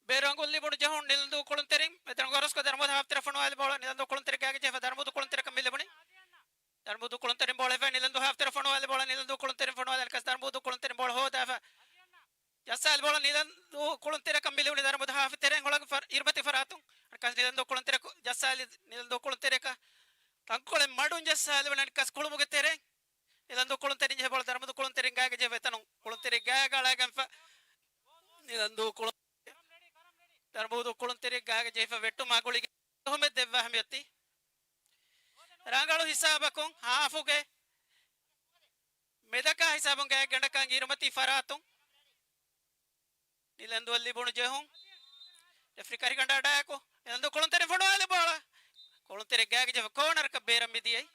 ބޭރު އަނގުން ލިބުނު ޖެހުން ނިލަންދޫ ކުޅުންތެރިން. މެދުރަނގަޅު ހުރަސްކޮށް ދަރަނބޫދޫ ހާފް ތެރެއަށް ފޮނުވާލި ބޯޅަ ނިލަންދޫ ކުޅުންތެރި ގާގަ ޖެހިފަ ދަރަނބޫދޫ ކުޅުންތެރިއަކަށް މި ލިބުނީ. ދަރަނބޫދޫ ކުޅުންތެރިން ބޯޅަ ހިފާ ނިލަންދޫ ހާފް ތެރެއަށް ފޮނުވާލި ބޯޅަ ނިލަންދޫ ކުޅުންތެރިން ފޮނުވާލި އަނެއްކާ ދަރަނބޫދޫ ކުޅުންތެރިން ބޯޅަ ހޯދާފަ ޖައްސާލި ބޯޅަ ނިލަންދޫ ކުޅުންތެރިއަކަށް މި ލިބުނީ ދަރަނބޫދޫ ހާފް ތެރެއިން އޮޅާނގު ފަރ-، އިރުމަތީ ފަރާތުން. އަނެއްކާ ނިލަންދޫ ކުޅުންތެރިއަކު ޖައްސާލި ނިލަންދޫ ކުޅުންތެރިއަކަށް ތަންކޮޅެއް މަޑުން ޖައްސާލި ވަނީ އަނެއްކާ ކުޅުމުގެ ތެރެއިން. ނިލަންދޫ ކުޅުންތެރިން ޖެހޭ ބޯޅަ ދަރަނބޫދޫ ކުޅުންތެރިން ގާގަ ޖެހިފަ އެތަނުން ކުޅުންތެރި ގާގަ އަޅާގެންފަ ނިލަންދޫ ކުޅުން-، ދަރަނބޫދޫ ކުޅުންތެރި ގާގަ ޖެހިފަ ވެއްޓުމާ ގުޅިގެން ތުހުމަތް ދެއްވާ ހަމަޔަށް އޮތީ. ރަނގަޅު ހިސާބަކުން ހާފުގެ މެދަކާ ހިސާބުން ގާގަ ގަނޑަކަށް އިރުމަތީ ފަރާތުން. ނިލަންދޫއަށް ލިބުނު ޖެހުން. ރެފްރީ ކަށިގަނޑާ އަޑާއެކު ނިލަންދޫ ކުޅުންތެރިން ފޮނުވާލި ބޯޅަ. ކުޅުންތެރި ގާގަ ޖެހިފަ ކޯނަރަކަށް ބޭރަށް މިދިޔައީ.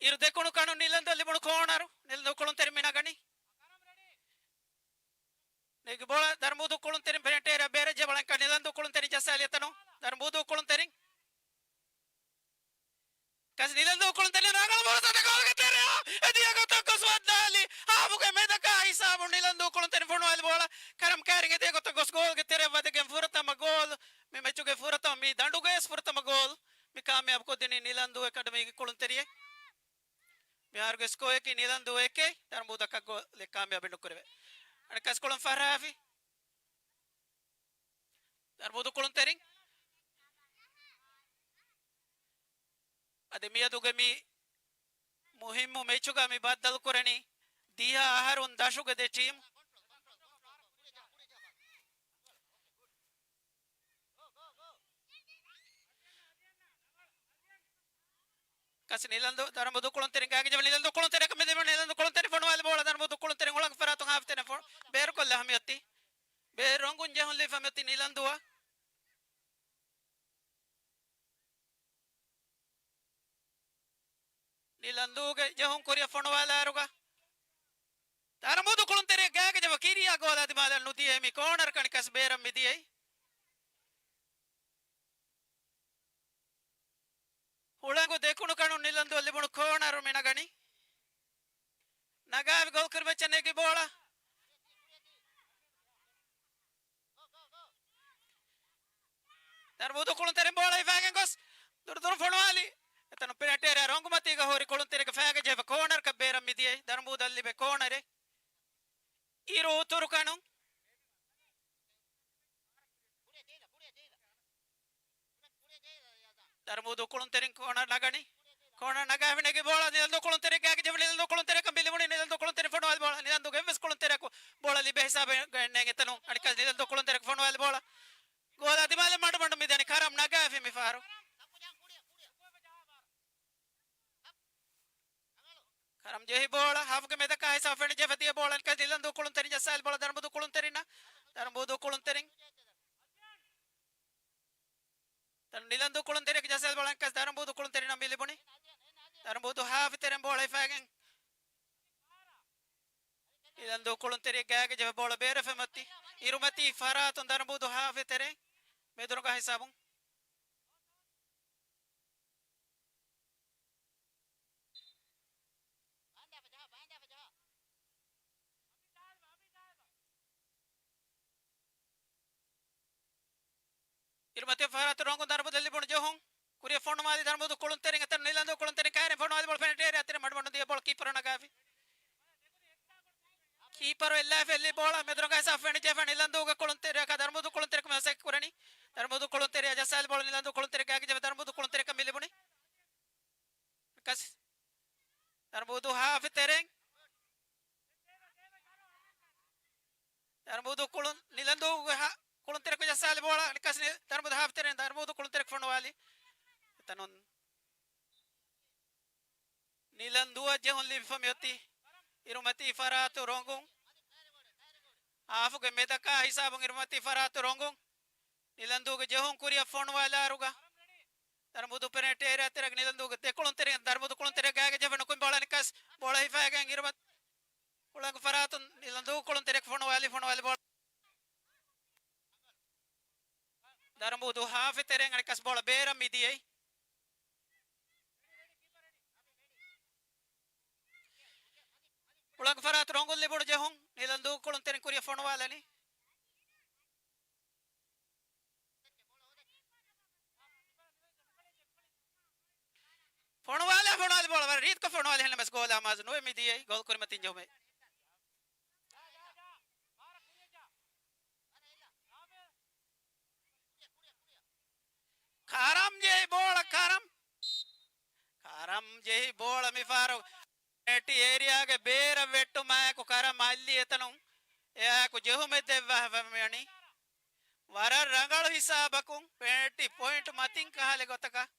އިރު ދެކުނު ކަނުން ނިލަންދު ލިބުނު ކޯނަރު. ނިލަންދު ކުޅުންތެރިން މި ނަގަނީ. ނެގި ބޯޅަ ދަރުމޫދު ކުޅުންތެރިން ޕެނަލްޓީ އޭރިއާ ބޭރަށް ޖެހި ބޯޅަ ނިލަންދު ކުޅުންތެރިން ޖައްސާލި އެތަނުން. ދަރުމޫދު ކުޅުންތެރިން. ކަސް ނިލަންދޫ ކުޅުންތެރިން ރަނގަޅު ފުރުސަތެއް ގޯލްގެ ތެރެއަށް އެދިޔަ ގޮތަށް ގޮސް ވައްދާލި. ހާފުގެ މެދަކާ ހިސާބުން ނިލަންދޫ ކުޅުންތެރިން ފޮނުވާލި ބޯޅަ ކަރަމް ކައިރިން އެދިޔަ ގޮތަށް ގޮސް ގޯލްގެ ތެރެއަށް ވަދެގެން ފުރަތަމަ ގޯލް. މި މެޗުގެ ފުރަތަމަ، މި ދަނޑުގައި ފުރަތަމަ ގޯލް މި ކާމިޔާބު ކޮށްދިނީ ނިލަންދޫ އެކަޑަމީގެ ކުޅުންތެރިއެއް. މިހާރުގެ ސްކޯއަކީ ނިލަންދޫ އެކެއް، ދަރުމޫދަކަށް ގޯލެއް ކާމިޔާބެއް ނުކުރެވޭ. އަނެއްކަސް ކުޅުން ފަހަރާފި. ދަރުމޫދު ކުޅުންތެރިން. އަދި މިއަދުގެ މި މުހިއްމު މެޗުގަ މި ބައްދަލުކުރަނީ ދިހަ އަހަރުން ދަށުގެ ދެ ޓީމް. ކަސް ނިލަންދޫ، ދަރުމޫދު ކުޅުންތެރިން ގާގެ ޖެހި ނިލަންދޫ ކުޅުންތެރިން މި ލިބުނު ނިލަންދޫ ކުޅުންތެރިން ފޮނުވާލި ބޯޅަ ދަރުމޫދު ކުޅުންތެރިން ހުޅަނގު ފަރާތުން ހާފް ތެރެއަށް ބޭރުކޮށްލާ ހަމަޔަށް އޮތީ. ބޭރުކޮށްލާ ހަމަޔަށް އޮތީ ނިލަންދޫއަށް. ނިލަންދޫގެ ޖެހުން ކުރިއަށް ފޮނުވާލާއިރުގަ ދަރުމޫދު ކުޅުންތެރިން ގާގެ ޖެހި ކިރިޔާ ގޯލާ ދިމާލަށް ނުދިޔައީ. މި ކޯނަރަކަށް އަނެއްކަސް ބޭރަށް މި ދިޔައީ. ހުޅަނގު ދެކުނު ކަނުން ނިލަންދޫ ލިބުނު ކޯނަރު މި ނަގަނީ. ނަގާފި ގޯލް ކުރިމައްޗަށް ނެގި ބޯޅަ. ދަރުމޫދު ކުޅުންތެރިން ބޯޅަ ހިފައިގެން ގޮސް ދުރުދުރު ފޮނުވާލި. އެތަނުން ޕެނަލްޓީ އޭރިއާ ރޮނގުމަތީގަ ހުރި ކުޅުންތެރިންގެ ފައިގަ ޖެހިފަ ކޯނަރަކަށް ބޭރަށް މި ދިޔައީ. ދަރުމޫދަށް ލިބޭ ކޯނަރެއް. އިރު އުތުރު ކަނުން. ދަރުމޫދު ކުޅުންތެރިން ކޯނަރ ނަގަނީ. ކޯނަރ ނަގާފި ނެގި ބޯޅަ ނިލަންދޫ ކުޅުންތެރިން ގާގެ ޖެހި ނިލަންދޫ ކުޅުންތެރިން މި ލިބުނީ. ނިލަންދޫ ކުޅުންތެރިން ފޮނުވާލި ބޯޅަ ނިލަންދޫގެ އެއްވެސް ކުޅުންތެރިއަކު ބޯޅަ ލިބޭ ހިސާބެއް ނެތް އެތަނުން. އަނެއްކާ ނިލަންދޫ ކުޅުންތެރިއަކު ފޮނުވާލި ބޯޅަ. ގޯލާ ދިމާލަށް މަޑުމަޑުން މިދަނީ. ކަރަމް ނަގާފި މި ފަހަރު. ކަރަމް ޖެހި ބޯޅަ ހާފުގެ މެދަކާ ހިސާބު ފެނި ޖެހިފަ ދިޔަ ބޯޅަ އަނެއްކާ ނިލަންދޫ ކުޅުންތެރިން ޖައްސާލި ބޯޅަ ދަރުމޫދު ކުޅުންތެރިންނަށް. ދަރުމޫދު ކުޅުންތެރިން. ތަން ނިލަންދޫ ކުޅުންތެރިއަކު ޖައްސާލި ބޯޅަ އަނެއްކާ ދަރުމޫދު ކުޅުންތެރިންނަށް މި ލިބުނީ. ދަރުމޫދު ހާފު ތެރެއިން ބޯޅަ ހިފައިގެން. ނިލަންދޫ ކުޅުންތެރިން ގާގެ ޖެހި ބޯޅަ ބޭރަށް ފެން އޮތީ. އިރުމަތީ ފަރާތުން ދަރުމޫދު ހާފު ތެރެއިން މެދުރޮނގާ ހިސާބުން. އިރުމަތި ފަރާތު ރޮނގުން ދަރުމޫދަށް ލިބުނު ޖެހުން. ކުރިއަށް ފޮނުވާލި ދަރުމޫދު ކުޅުންތެރިން އެތަނުން ނިލަންދޫ ކުޅުންތެރިން ކައިރިން ފޮނުވާލި ބޯޅަ ޕެނަލްޓީ އޭރިއާ ތެރެ މަޑުމަޑުން ދިޔަ ބޯޅަ ކީޕަރު ނަގާފި. ކީޕަރު އެއްލާފަ އެއްލި ބޯޅަ މެދުރޮނގާ ހިސާބު ފެނި ޖެހިފަ ނިލަންދޫގެ ކުޅުންތެރިއަކާ ދަރުމޫދު ކުޅުންތެރިއަކު މި މަސައްކަތް ކުރަނީ. ދަރުމޫދު ކުޅުންތެރިއަށް ޖައްސާލި ބޯޅަ ނިލަންދޫ ކުޅުންތެރި ގާގެ ޖެހި ދަރުމޫދު ކުޅުންތެރިއަކަށް މި ލިބުނީ. ކަސް. ދަރުމޫދު ހާފު ތެރެއިން. ދަރުމޫދު ކުޅުން، ނިލަންދޫގެ ހާ-، ކުޅުންތެރިއަކު ޖައްސާލި ބޯޅަ އަނެއްކާ ނި-، ދަރުމޫދު ހާފު ތެރެއިން ދަރުމޫދު ކުޅުންތެރިއަކު ފޮނުވާލި. އެތަނުން ނިލަންދޫއަށް ޖެހުން ލިބިފަ މިއޮތީ. އިރުމަތީ ފަރާތު ރޮނގުން. ހާފުގެ މެދަކާ ހިސާބުން އިރުމަތީ ފަރާތު ރޮނގުން. ނިލަންދޫގެ ޖެހުން ކުރިއަށް ފޮނުވާލާއިރުގަ ދަރުމޫދު ޕެނަލްޓީ އޭރިއާ ތެރެއަކަށް ނިލަންދޫގެ ދެ ކުޅުންތެރިން ދަރުމޫދު ކުޅުންތެރިއަށް ގާގެ ޖެހިފަ ނުކުމެ ބޯޅަ އަނެއްކާ ބޯޅަ ހިފައިގެން އިރުމަތި ހުޅަނގު ފަރާތުން ނިލަންދޫ ކުޅުންތެރިއަކު ފޮނުވާލި، ފޮނުވާލި ބޯޅަ. ދަރުމޫދު ހާފު ތެރެއިން އަނެއްކާ ބޯޅަ ބޭރަށް މި ދިޔައީ. ހުޅަނގު ފަރާތު ރޮނގުން ލިބުނު ޖެހުން ނިލަންދޫ ކުޅުންތެރިން ކުރިއަށް ފޮނުވާލަނީ. ފޮނުވާލާ، ފޮނުވާލި ބޯޅަ ވަރަށް ރީތިކޮށް ފޮނުވާލި ހެންނަމަސް ގޯލާ މާޒު ނުވެ މި ދިޔައީ ގޯލް ކުރިމަތިން ޖެހުމެއް. ކަރަމް ޖެހި ބޯޅަ، ކަރަމް. ކަރަމް ޖެހި ބޯޅަ މިފަހަރު ޕެނަލްޓީ އޭރިއާގެ ބޭރަށް ވެއްޓުމާއެކު ކަރަމް އައްލި އެތަނުން އެއާއެކު ޖެހުމެއް ދެއްވާފަ މިވަނީ. ވަރަށް ރަނގަޅު ހިސާބަކުން ޕެނަލްޓީ ޕޮއިންޓް މަތިން ކަހަލަ ގޮތަކަށް،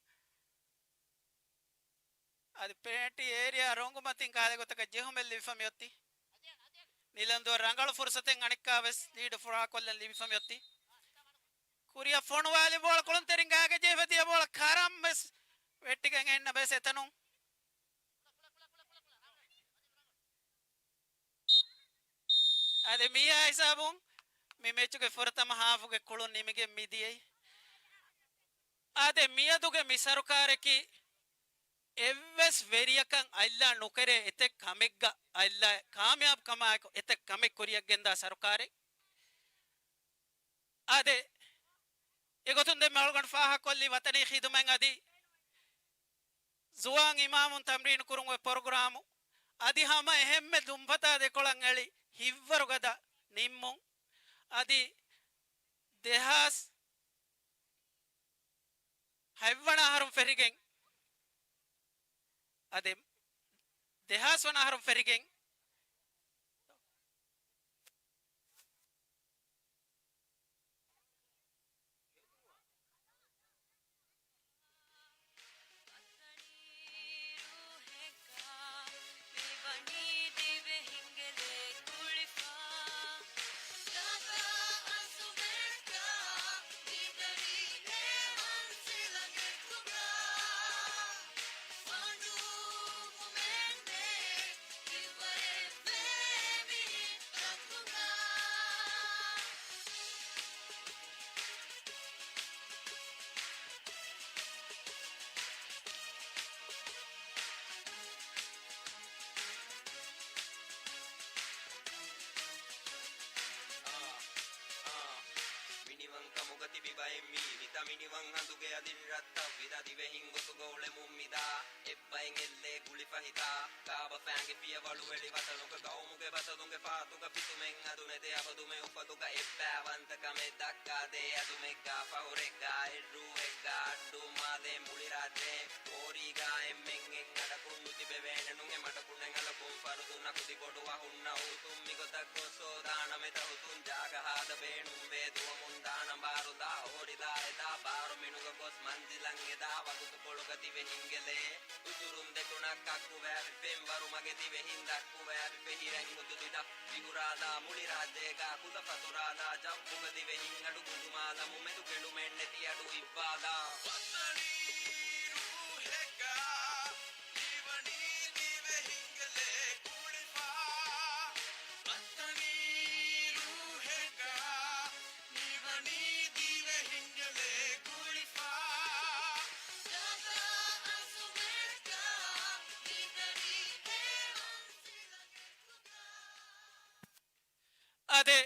އަދި ޕެނަލްޓީ އޭރިއާ ރޮނގު މަތިން ކަހަލަ ގޮތަކަށް ޖެހުމެއް ލިބިފަ މިއޮތީ. ނިލަންދޫއަށް ރަނގަޅު ފުރުސަތެއް އަނެއްކާވެސް ލީޑު ފުރާކޮށްލަން ލިބިފަ މިއޮތީ. ކުރިއަށް ފޮނުވާލި ބޯޅަ ކުޅުންތެރިން ގާގެ ޖެހިފަ ދިޔަ ބޯޅަ ކަރަމް ވެސް ވެއްޓިގެން އެންނަ ބޭސް އެތަނުން. އަދި މިއާ ހިސާބުން މި މެޗުގެ ފުރަތަމަ ހާފުގެ ކުޅުން ނިމިގެން މިދިޔައީ. އާދެ، މިއަދުގެ މި ސަރުކާރަކީ އެއްވެސް ވެރިޔަކަށް އަތްލާ ނުކެރޭ އެތެއް ކަމެއްގަ އަތްލާ ކާމިޔާބު ކަމާއެކު އެތެއް ކަމެއް ކުރިއަށް ގެންދާ ސަރުކާރެއް. އާދެ، އެގޮތުން ދެން މި އަޅުގަނޑު ފާހަގަކޮށްލީ ވަތަނީ ޚިދުމަތް އަދި ޒުވާން އިމާމުން ތަމްރީނު ކުރުމުގެ ޕްރޮގްރާމު އަދި ހަމަ އެހެންމެ ލުންފަތާ ދެކޮޅަށް އެޅި ހިތްވަރުގަދަ ނިންމުން އަދި ދެހާސް ހަތްވަނަ އަހަރުން ފެށިގެން، އަދި ދެހާސް ވަނަ އަހަރުން ފެށިގެން، މިނިވަން ކަމުގަ ތިބި ބައެއް މީ މިތަ މިނިވަން ހަނދުގެ އަދިން ރައްތައް ވިދާ ދިވެހިން ގޮތުގަ އުޅެމުން މިދާ. އެއްބައިން އެއްލޭ ގުޅިފަ ހިތާ، ކާބަފައިންގެ ފިޔަވަޅު އެޅި ވަތަނުގަ ގައުމުގެ ބަސަލުގެ ފާތުގަ ފިތުމެއް އަދުމެދޭ އަބަދުމެ އުފަލުގަ އެއްބައިވަންތަކަމެއް ދައްކާދޭ އަދުމެއްގަ ފަހުރެއްގަ އެއްރޫއެއްގަ އައްޑޫ މާލޭ މުޅި ރާއްޖެ ކޯރީގަ އެންމެން އެއް އަޑަކުން ނުތިބެވޭނެ ނޫން އެ މަޑަކުން އެ އަލަކުން ފަރުދު ނަކުދި ބޮޑު އަހުންނަ އުތުން މިގޮތަށް ގޮސް ހޯދާނަމޭ ތަހުތުން ޖާގަ ހާދަ ބޭނުންވޭ ދުވަމުން ދާނަ ބާރުލާ ހޯރިލާ އެދާ ބާރު މިނުގަ ގޮސް މަންޒިލަށް އެދާ ވަގުތުކޮޅުގަ ދިވެހިންގެ ލޭ އުތުރުން ދެކުނަށް ކައްކުވާވި ފެންވަރު މަގެ ދިވެހިން ދައްކުވާވި ފެހިރެން ހުދުދިދަށް ފިހުރާލާ މުޅި ރާއްޖޭގަ ކުލަ ފަތުރާލާ ޖައްވުގަ ދިވެހިން އަޑު ގުދުމާލަމު މެދު ކެނޑުމެއްނެތި އަޑު އިއްވާލާ. ވަތަނީ ރޫހެއްގަ މިވަނީ ދިވެހިންގެ ލޭ ގުޅިފަ. ވަތަނީ ރޫހެއްގަ މިވަނީ ދިވެހިންގެ ލޭ ގުޅިފަ. ދަދާ އަސުމެއްގަ މިދަނީ އެ މަންޒިލަށް އެކުގަ. އާދެ،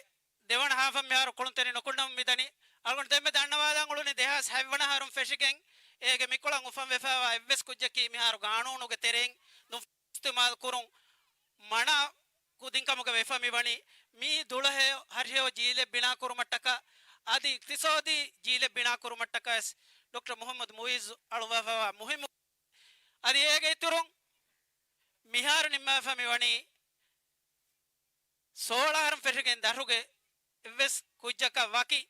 ދެވަނަ ހާފަށް މިހާރު ކުޅުންތެރި ނުކުންނަމުން މިދަނީ. އަޅުގަނޑު ދެންމެ ދަންނަވާލަން އުޅުނީ ދެހާސް ހަތްވަނަ އަހަރުން ފެށިގެން އޭގެ މިކޮޅަށް އުފަންވެފައިވާ އެއްވެސް ކުއްޖަކީ މިހާރު ގާނޫނުގެ ތެރެއިން ދުން އިސްތިމާލު ކުރުން މަނާ ކުދިންކަމުގަ ވެފަ މިވަނީ. މީ ދުޅަހެޔޮ ހަށިހެޔޮ ޖީލެއް ބިނާކުރުމަށްޓަކާ އަދި އިޤްތިޞާދީ ޖީލެއް ބިނާކުރުމަށްޓަކާ ވެސް ޑޮކްޓަރ މުޙައްމަދު މުޢިއްޒު އަޅުވާފައިވާ މުހިއްމު. އަދި އޭގެ އިތުރުން މިހާރު ނިންމާފަ މިވަނީ ސޯޅަ އަހަރުން ފެށިގެން ދަށުގެ އެއްވެސް ކުއްޖަކަށް ވަކި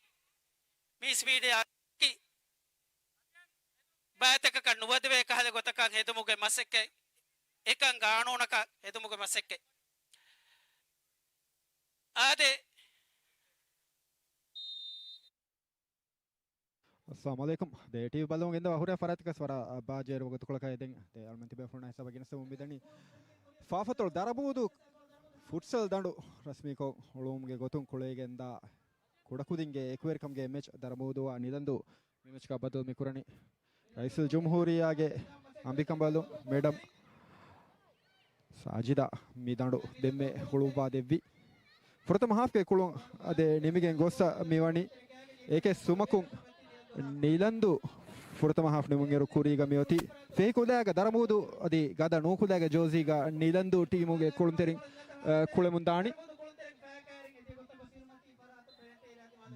މީސް މީޑިއާ ވަކި ބައިތަކަކަށް ނުވަދެވޭ ކަހަލަ ގޮތަކަށް ހެދުމުގެ މަސައްކަތް، އެކަން ގާނޫނަކަށް ހެދުމުގެ މަސައްކަތް. އާދެ. އައްސަލާމު ޢަލައިކުމް. ދެ ޓީވީ ބަލަމުން ގެންދަވާ ހުރިހާ ފަރާތަކަސް ވަރަށް ބާއްޖަވެރި ވަގުތުކޮޅަކަށް އެދެން ދެ އަޅުމެން ތިބޭފުޅުންނާ ހިސާބަށް ގެނެސްދެމުން މިދަނީ ފާފަތޮޅު ދަރަބޫދޫ ފުޓްސަލް ދަނޑު ރަސްމީކޮށް އުޅުމުގެ ގޮތުން ކުޅައިގެންދާ ކުޑަކުދިންގެ އެކުވެރިކަމުގެ މެޗް ދަރަބޫދޫއާ ނިލަންދޫ މި މެޗްގަ ބަދަލު މިކުރަނީ ރައީސުލްޖުމްހޫރިއްޔާގެ އަނބިކަނބަލުން މެޑަމް ސާޖިދާ މި ދަނޑު ދެންމެ ހުޅުއްވާ ދެއްވި. ފުރަތަމަ ހާފްގެ ކުޅުން އަދި ނިމިގެން ގޮއްސަ މިވަނީ އެކެއް ސުމަކުން ނިލަންދޫ ފުރަތަމަ ހާފް ނިމުންއިރު ކުރީގަ މިއޮތީ ފެހި ކުލައިގަ ދަރަމޫދޫ އަދި ގަދަ ނޫކުލައިގެ ޖޯޒީގަ ނިލަންދޫ ޓީމުގެ ކުޅުންތެރިން، އަ، ކުޅެމުން ދާނީ.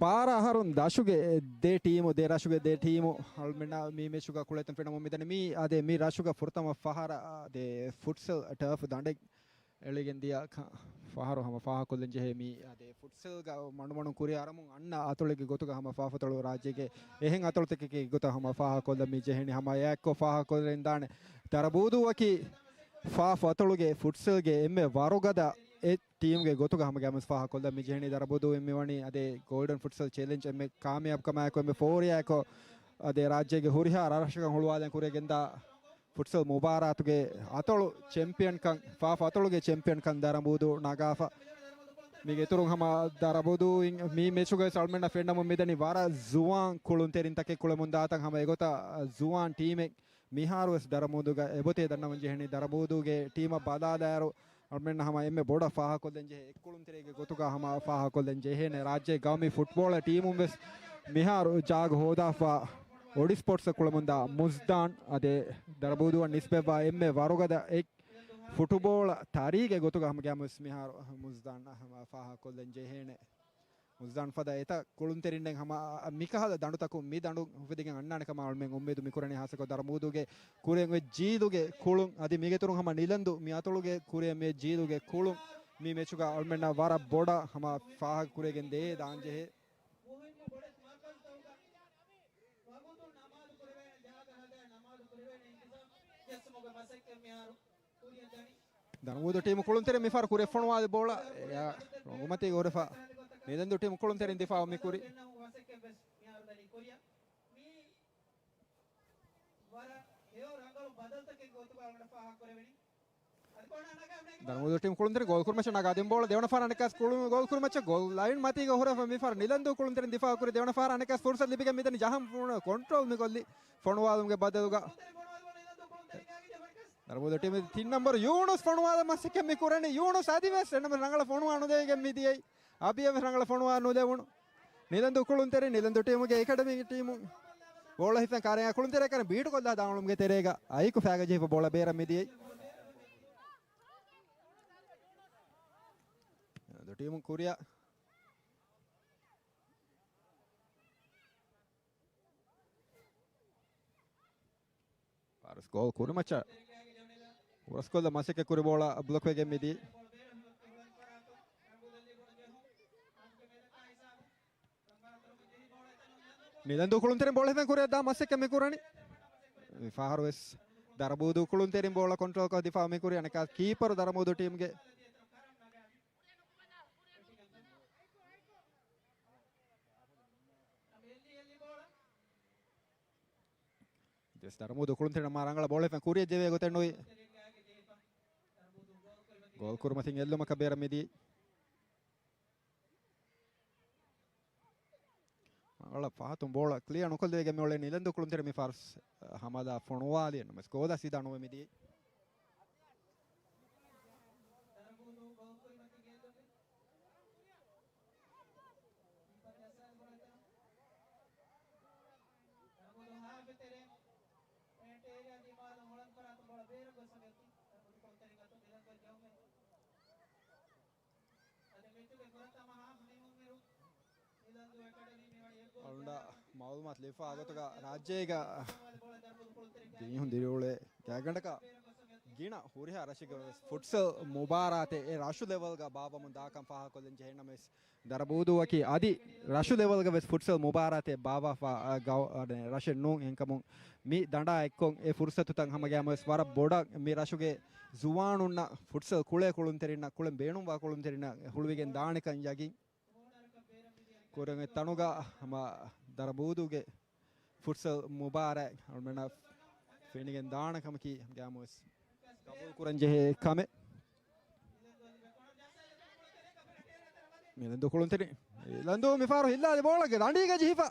ބާރަ އަހަރުން ދަށުގެ ދެ ޓީމު، ދެ ރަށުގެ ދެ ޓީމު އަޅުމެންނާ މި މެޗުގަ ކުޅޭތަން ފެނަމުން މިދަނީ. މީ އާދެ، މި ރަށުގަ ފުރަތަމަ ފަހަރަށް އާދެ، ފުޓްސަލް ޓަރފް ދަނޑެއް އެޅިގެން ދިޔަ ކަ-، ފަހަރު ހަމަ ފާހަގަކޮށްލަން ޖެހޭ. މީ އާދެ، ފުޓްސަލްގަ މަޑުމަޑުން ކުރިއަރަމުން އަންނަ އަތޮޅެއްގެ ގޮތުގަ ހަމަ ފާފަތޮޅު ރާއްޖޭގެ އެހެން އަތޮޅުތަކެއްގެ ގޮތަށް ހަމަ ފާހަގަކޮށްލަން މި ޖެހެނީ. ހަމަ އެއާއެއްކޮށް ފާހަގަކޮށްލަން ދާނެ. ދަރަބޫދޫއަކީ ފާފަތޮޅުގެ ފުޓްސަލްގެ އެންމެ ވަރުގަދަ އެ ޓީމުގެ ގޮތުގަ ހަމަ ގައިމުވެސް ފާހަގަކޮށްލަން މި ޖެހެނީ. ދަރަބޫދޫ އެންމެ ވަނީ އަދެ ގޯލްޑަން ފުޓްސަލް ޗެލެންޖް އެންމެ ކާމިޔާބުކަމާއެކު އެންމެ ފޯރިއާއެކު އަދެ ރާއްޖޭގެ ހުރިހާ ރަށްރަށަކަށް ހުޅުވާލަން ކުރިއަށް ގެންދާ ފުޓްސަލް މުބާރާތުގެ އަތޮޅު ޗެމްޕިއަންކަން، ފާފަ އަތޮޅުގެ ޗެމްޕިއަންކަން ދަރަމޫދޫ ނަގާފަ. މީގެ އިތުރުން ހަމަ ދަރަބޫދޫއިން މި މެޗުގައި އަޅުމެންނަށް ފެންނަމުން މިދަނީ ވަރަށް ޒުވާން ކުޅުންތެރިންތަކެއް ކުޅެމުންދާތަން. ހަމަ އެގޮތަށް ޒުވާން ޓީމެއް މިހާރުވެސް ދަރަމޫދުގަ އެބޮތޭ ދަންނަމުން ޖެހެނީ. ދަރަމޫދޫގެ ޓީމަށް ބަލާލާއިރު، އަޅުމެންނަށް ހަމަ އެންމެ ބޮޑަށް ފާހަގަކޮށްލަން ޖެހޭ އެއްކުޅުންތެރިއެއްގެ ގޮތުގަ ހަމަ ފާހަގަކޮށްލަން ޖެހޭނެ. ރާއްޖޭ ގައުމީ ފުޓްބޯޅަ ޓީމުން ވެސް މިހާރު ޖާގަ ހޯދާފަ އޮޑި ސްޕޯޓްސް ކުޅެމުންދާ މުޒްދާން އަދި ދަރަބޫދޫއަށް ނިސްބަތްވާ އެންމެ ވަރުގަދަ އެއް ފުޓުބޯޅަ ތަރީގެ ގޮތުގަ ހަމަ ގައިމުވެސް މިހާރު މުޒްދާން ހަމަ ފާހަގަކޮށްލަން ޖެހޭނެ. މުޒްދާން ފަދަ އެތައް ކުޅުންތެރިންނެއް ހަމަ މިކަހަލަ ދަނޑުތަކުން މި ދަނޑު އުފެދިގެން އަންނާނެ ކަމަށް އަޅުމެން އުއްމީދު މިކުރަނީ. ހާއްސަކޮށް ދަރަމޫދޫގެ ކުރިއަށް އޮތް ޖީލުގެ ކުޅުން އަދި މީގެ އިތުރުން ހަމަ ނިލަންދޫ މި އަތޮޅުގެ ކުރިއަށް މި ޖީލުގެ ކުޅުން މި މެޗުގަ އަޅުމެންނަށް ވަރަށް ބޮޑަށް ހަމަ ފާހަގަކުރެވިގެން ދޭ ދާންޖެހޭ. ދަރަމޫދޫ ޓީމު ކުޅުންތެރިން މިފަހަރު ކުރިއަށް ފޮނުވާލި ބޯޅަ އެއާ ރޮނގުމަތީގަ ހުރެފަ. ނިލަންދޫ ޓީމު ކުޅުންތެރިން ދިފާއު މި ކުރި. ދަރަމޫދޫ ޓީމު ކުޅުންތެރިން ގޯލް ކުރިމައްޗަށް ނަގާ ދިން ބޯޅަ ދެވަނަ ފަހަރަށް އަނެއްކާސް ކުޅު-، ގޯލް ކުރިމައްޗަށް ގޯލް ލައިން މަތީގަ ހުރެފަ މިފަހަރު ނިލަންދޫ ކުޅުންތެރިން ދިފާއު ކުރި. ދެވަނަ ފަހަރަށް އަނެއްކާސް ފުރުސަތު ލިބިގެން މިދަނީ ޖަހަން ފޫނު ކޮންޓްރޯލް މި ކޮށްލި ފޮނުވާލުމުގެ ބަދަލުގަ. ދަރަމޫދޫ ޓީމު ތިން ނަމްބަރު ޔޫނުސް ފޮނުވާލަން މަސައްކަތް މި ކުރަނީ. ޔޫނުސް އަދިވެސް އެންނަމަ ރަނގަޅަށް ފޮނުވާ ނުލެވިގެން މި ދިޔައީ. އަބިޔަށް ވެސް ރަނގަޅަށް ފޮނުވާ ނުލެވުނު. ނިލަންދޫ ކުޅުންތެރިން، ނިލަންދޫ ޓީމުގެ އެކަޑަމީ ޓީމު ބޯޅަ ހިފެން ކާރިއާ ކުޅުންތެރިއަށް ކަން ބީޓުކޮށްލާ ދާން އުޅުމުގެ ތެރޭގަ އައިކު ފައިގަ ޖެހިފަ ބޯޅަ ބޭރަށް މިދިޔައީ. ނިލަންދޫ ޓީމު ކުރިއަށް. ފާރިސް ގޯލް ކުރިމައްޗަށް ހުރަސްކޮށްލަ މަސައްކަތް ކުރި ބޯޅަ ބްލޮކް ވެގެން މިދި. ނިލަންދޫ ކުޅުންތެރިން ބޯޅަ ހިފެން ކުރިއަށް ދާ މަސައްކަތް މި ކުރަނީ. މި ފަހަރު ވެސް ދަރަމޫދޫ ކުޅުންތެރިން ބޯޅަ ކޮންޓްރޯލް ކޮށް ދިފާއު މި ކުރި. އަނެއްކާ ކީޕަރު ދަރަމޫދޫ ޓީމުގެ ޖެސް ދަރަމޫދޫ ކުޅުންތެރިން މާ ރަނގަޅަށް ބޯޅަ ހިފެން ކުރިއަށް ޖެހޭ ގޮތެއް ނުވި. ގޯލް ކުރުމަތިން އެއްލުމަކަށް ބޭރަށް މިދި. ރަނގަޅަށް ފަހަތުން ބޯޅަ ކްލިއާ ނުކޮށްލެވިގެން މިއުޅޭ ނިލަންދޫ ކުޅުންތެރިން މި ފާރިސް ހަމަލާ ފޮނުވާލި ނަމަވެސް ގޯލާ ސީދާ ނުވެ މިދި. އަޅުގަނޑަށް މައުލޫމާތު ލިބިފާ ގޮތުގަ ރާއްޖޭގަ ދިވެހިން ދިރިއުޅޭ ގާތްގަނޑަކަށް ގިނަ ހުރިހާ ރަށެއްގަ ވެސް ފުޓްސަލް މުބާރާތެއް އެ ރަށު ލެވެލްގަ ބާއްވަމުން ދާކަން ފާހަގަކޮށްލަން ޖެހޭ ނަމަވެސް، ދަރަބޫދޫއަކީ އަދި ރަށު ލެވެލްގަ ވެސް ފުޓްސަލް މުބާރާތެއް ބާއްވާފަ، އަ، ގައު-، އަ، ރަށެއް ނޫން. އެހެންކަމުން މި ދަނޑާ އެއްކޮށް އެ ފުރުސަތުތައް ހަމަ ގައިމުވެސް ވަރަށް ބޮޑަށް މި ރަށުގެ ޒުވާނުންނަށް ފުޓްސަލް ކުޅޭ ކުޅުންތެރިންނަށް ކުޅެން ބޭނުންވާ ކުޅުންތެރިންނަށް ހުޅުވިގެން ދާނެކަން ޔަގީން ކުރަން. އެ ތަނުގަ ހަމަ ދަރަބޫދޫގެ ފުޓްސަލް މުބާރާތް އަޅުމެންނަށް ފެނިގެން ދާނެ ކަމަކީ ގައިމުވެސް ގަބޫލު ކުރަން ޖެހޭ ކަމެއް. ނިލަންދޫ ކުޅުންތެރިން. ނިލަންދޫ މިފަހަރު ހިއްލާލި ބޯޅަ ދަނޑީގަ ޖެހިފަ.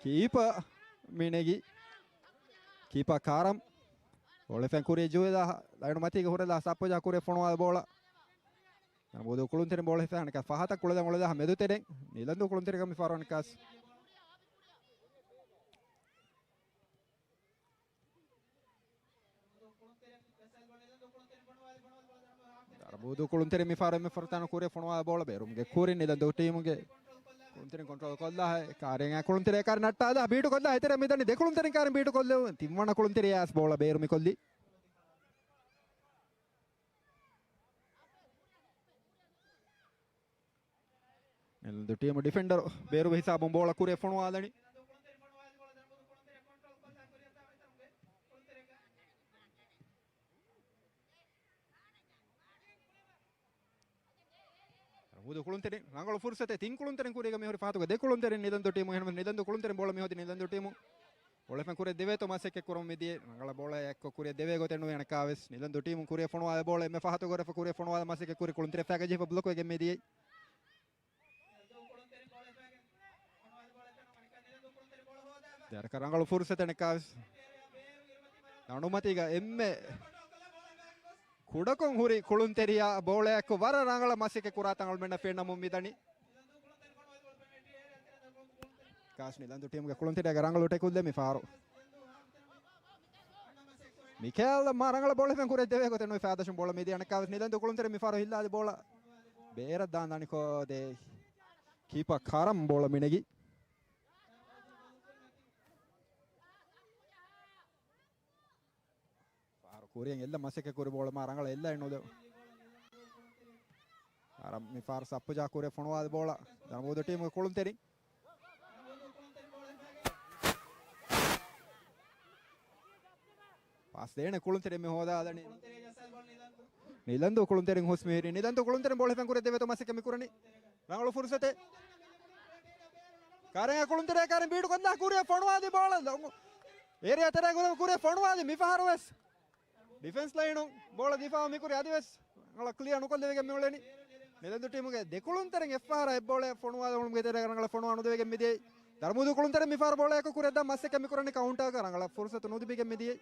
ކީޕަ މި ނެގި. ކީޕަ ކާރަމް. ބޯޅަ ފެން ކުރި ޖުވެލާ ލައިނު މަތީގަ ހުރެލާ ސައްޕޮޖާ ކުރި ފޮނުވާލި ބޯޅަ. ދަރަމޫދޫ ކުޅުންތެރިން ބޯޅަ ހިފެ އަނެކާ ފަހަތަށް ކުޅެދެން އުޅެލާ މެދުތެރެއިން. ނިލަންދޫ ކުޅުންތެރިން މިފަހަރު އަނެކާސް. ދަރަމޫދޫ ކުޅުންތެރިން މިފަހަރު އެންމެ ފުރަތަމަ ކުރި ފޮނުވާ ބޯޅަ ބޭރުމުގެ ކުރިން ނިލަންދޫ ޓީމުގެ ކުޅުންތެރިން ކޮންޓްރޯލް ކޮށްލާ ކާރިއަށް ކުޅުންތެރިން ކާރި ނައްޓާލާ ބީޓު ކޮށްލެވުން ތިން ވަނަ ކުޅުންތެރި އެތެރެ މިދަނީ ދެ ކުޅުންތެރިން ކާރި ބީޓު ކޮށްލެވުން ތިން ވަނަ ކުޅުންތެރި އައިސް ބޯޅަ ބޭރު މިކޮށްލީ. ނިލަންދޫ ޓީމު ޑިފެންޑަރު ބޭރުގެ ހިސާބުން ބޯޅަ ކުރިއަށް ފޮނުވާލަނީ. ދަރަމޫދޫ ކުޅުންތެރިން ރަނގަޅު ފުރުސަތެއް ތިން ކުޅުންތެރިން ކުރީގަ މިހުރި ފަހަތުގަ ދެ ކުޅުންތެރިން ނިލަންދޫ ޓީމު އެހެންވެ ނިލަންދޫ ކުޅުންތެރިން ބޯޅަ މިހޯދި ނިލަންދޫ ޓީމު ބޯޅަ ފެން ކުރި ދެވޭތޯ މަސައްކަތް ކުރަމުން މިދިޔަ ރަނގަޅަށް ބޯޅަ އެއްކޮށް ކުރި ދެވޭ ގޮތެއް ނުވެ އަނެކާވެސް ނިލަންދޫ ޓީމު ކުރި ފޮނުވާލި ބޯޅަ އެންމެ ފަހަތު ގޮރެފަ ކުރި ފޮނުވާލި މަސައްކަތް ކުރި ކުޅުންތެރި ފައިގަ ޖެހިފަ ބްލޮކް ވެގެން މިދިޔަ ދެރަކަށް ރަނގަޅު ފުރުސަތެއް ނައްކާވެސް. ދަނޑުމަތީގަ އެންމެ ކުޑަކޮށް ހުރި ކުޅުންތެރިޔާ ބޯޅައެއްކޮށް ވަރަށް ރަނގަޅަށް މަސައްކަތް ކުރާތަން އަޅުމެންނަށް ފެންނަމުން މިދަނީ. ކާސް ނިލަންދޫ ޓީމުގެ ކުޅުންތެރިޔާގެ ރަނގަޅު ޓެކުލް ދެ މިފަހަރު. މިކޭލް މާ ރަނގަޅަށް ބޯޅަ ފެން ކުރެއްދެވޭ ގޮތެއް ނުވި ފައިދަށުން ބޯޅަ މިދިޔަ ނައްކާވެސް ނިލަންދޫ ކުޅުންތެރި މިފަހަރު ހިއްލާލި ބޯޅަ ބޭރަށް ދާން ދަނިކޯ ދޭ ކީޕަ ކާރަމް ބޯޅަ މިނެގި. ފާރު ކުރިއަށް އެއްލަ މަސައްކަތް ކުރި ބޯޅަ މާ ރަނގަޅަށް އެއްލައެއް ނުލެވު. އަރަ މި ފާރު ސައްޕުޖާ ކުރިއަށް ފޮނުވާލި ބޯޅަ ދަނބޫދޫ ޓީމުގެ ކުޅުންތެރިން. ޕާސް ދޭނެ ކުޅުންތެރިން މި ހޯދާލަނީ. ނިލަންދޫ ކުޅުންތެރިން ހުސް މިހިރީ. ނިލަންދޫ ކުޅުންތެރިން ބޯޅަ ފެން ކުރެއްދެވޭތޯ މަސައްކަތް މި ކުރަނީ. ރަނގަޅު ފުރުސަތެއް. ކާރެން ކުޅުންތެރި ކާރެން ބީޑު ކޮށްލާ ކުރިއަށް ފޮނުވާލި ބޯޅަ ލޮނގު އޭރިއާ ތެރޭ ގުޅަން ކުރިއަށް ފޮނުވާލި މި ފަހަރު ވެސް. ޑިފެންސް ލައިނުން ބޯޅަ ދިފާއު މިކުރި އަދިވެސް ރަނގަޅަށް ކްލިއާ ނުކޮށްލެވިގެން މިއުޅެނީ. ނިލަންދޫ ޓީމުގެ ދެ ކުޅުންތެރިން އެއްފަހަރަށް އެއްބޯޅައެއް ފޮނުވާލުމުގެ ތެރޭގަ ރަނގަޅަށް ފޮނުވާ ނުދެވިގެން މިދިޔައީ. ދަނބޫދޫ ކުޅުންތެރިން މިފަހަރު ބޯޅައެއްކޮށް ކުރިއަށްދާ މަސައްކަތް މިކުރަނީ ކައުންޓާގަ ރަނގަޅަށް ފުރުސަތު ނުލިބިގެން މިދިޔައީ.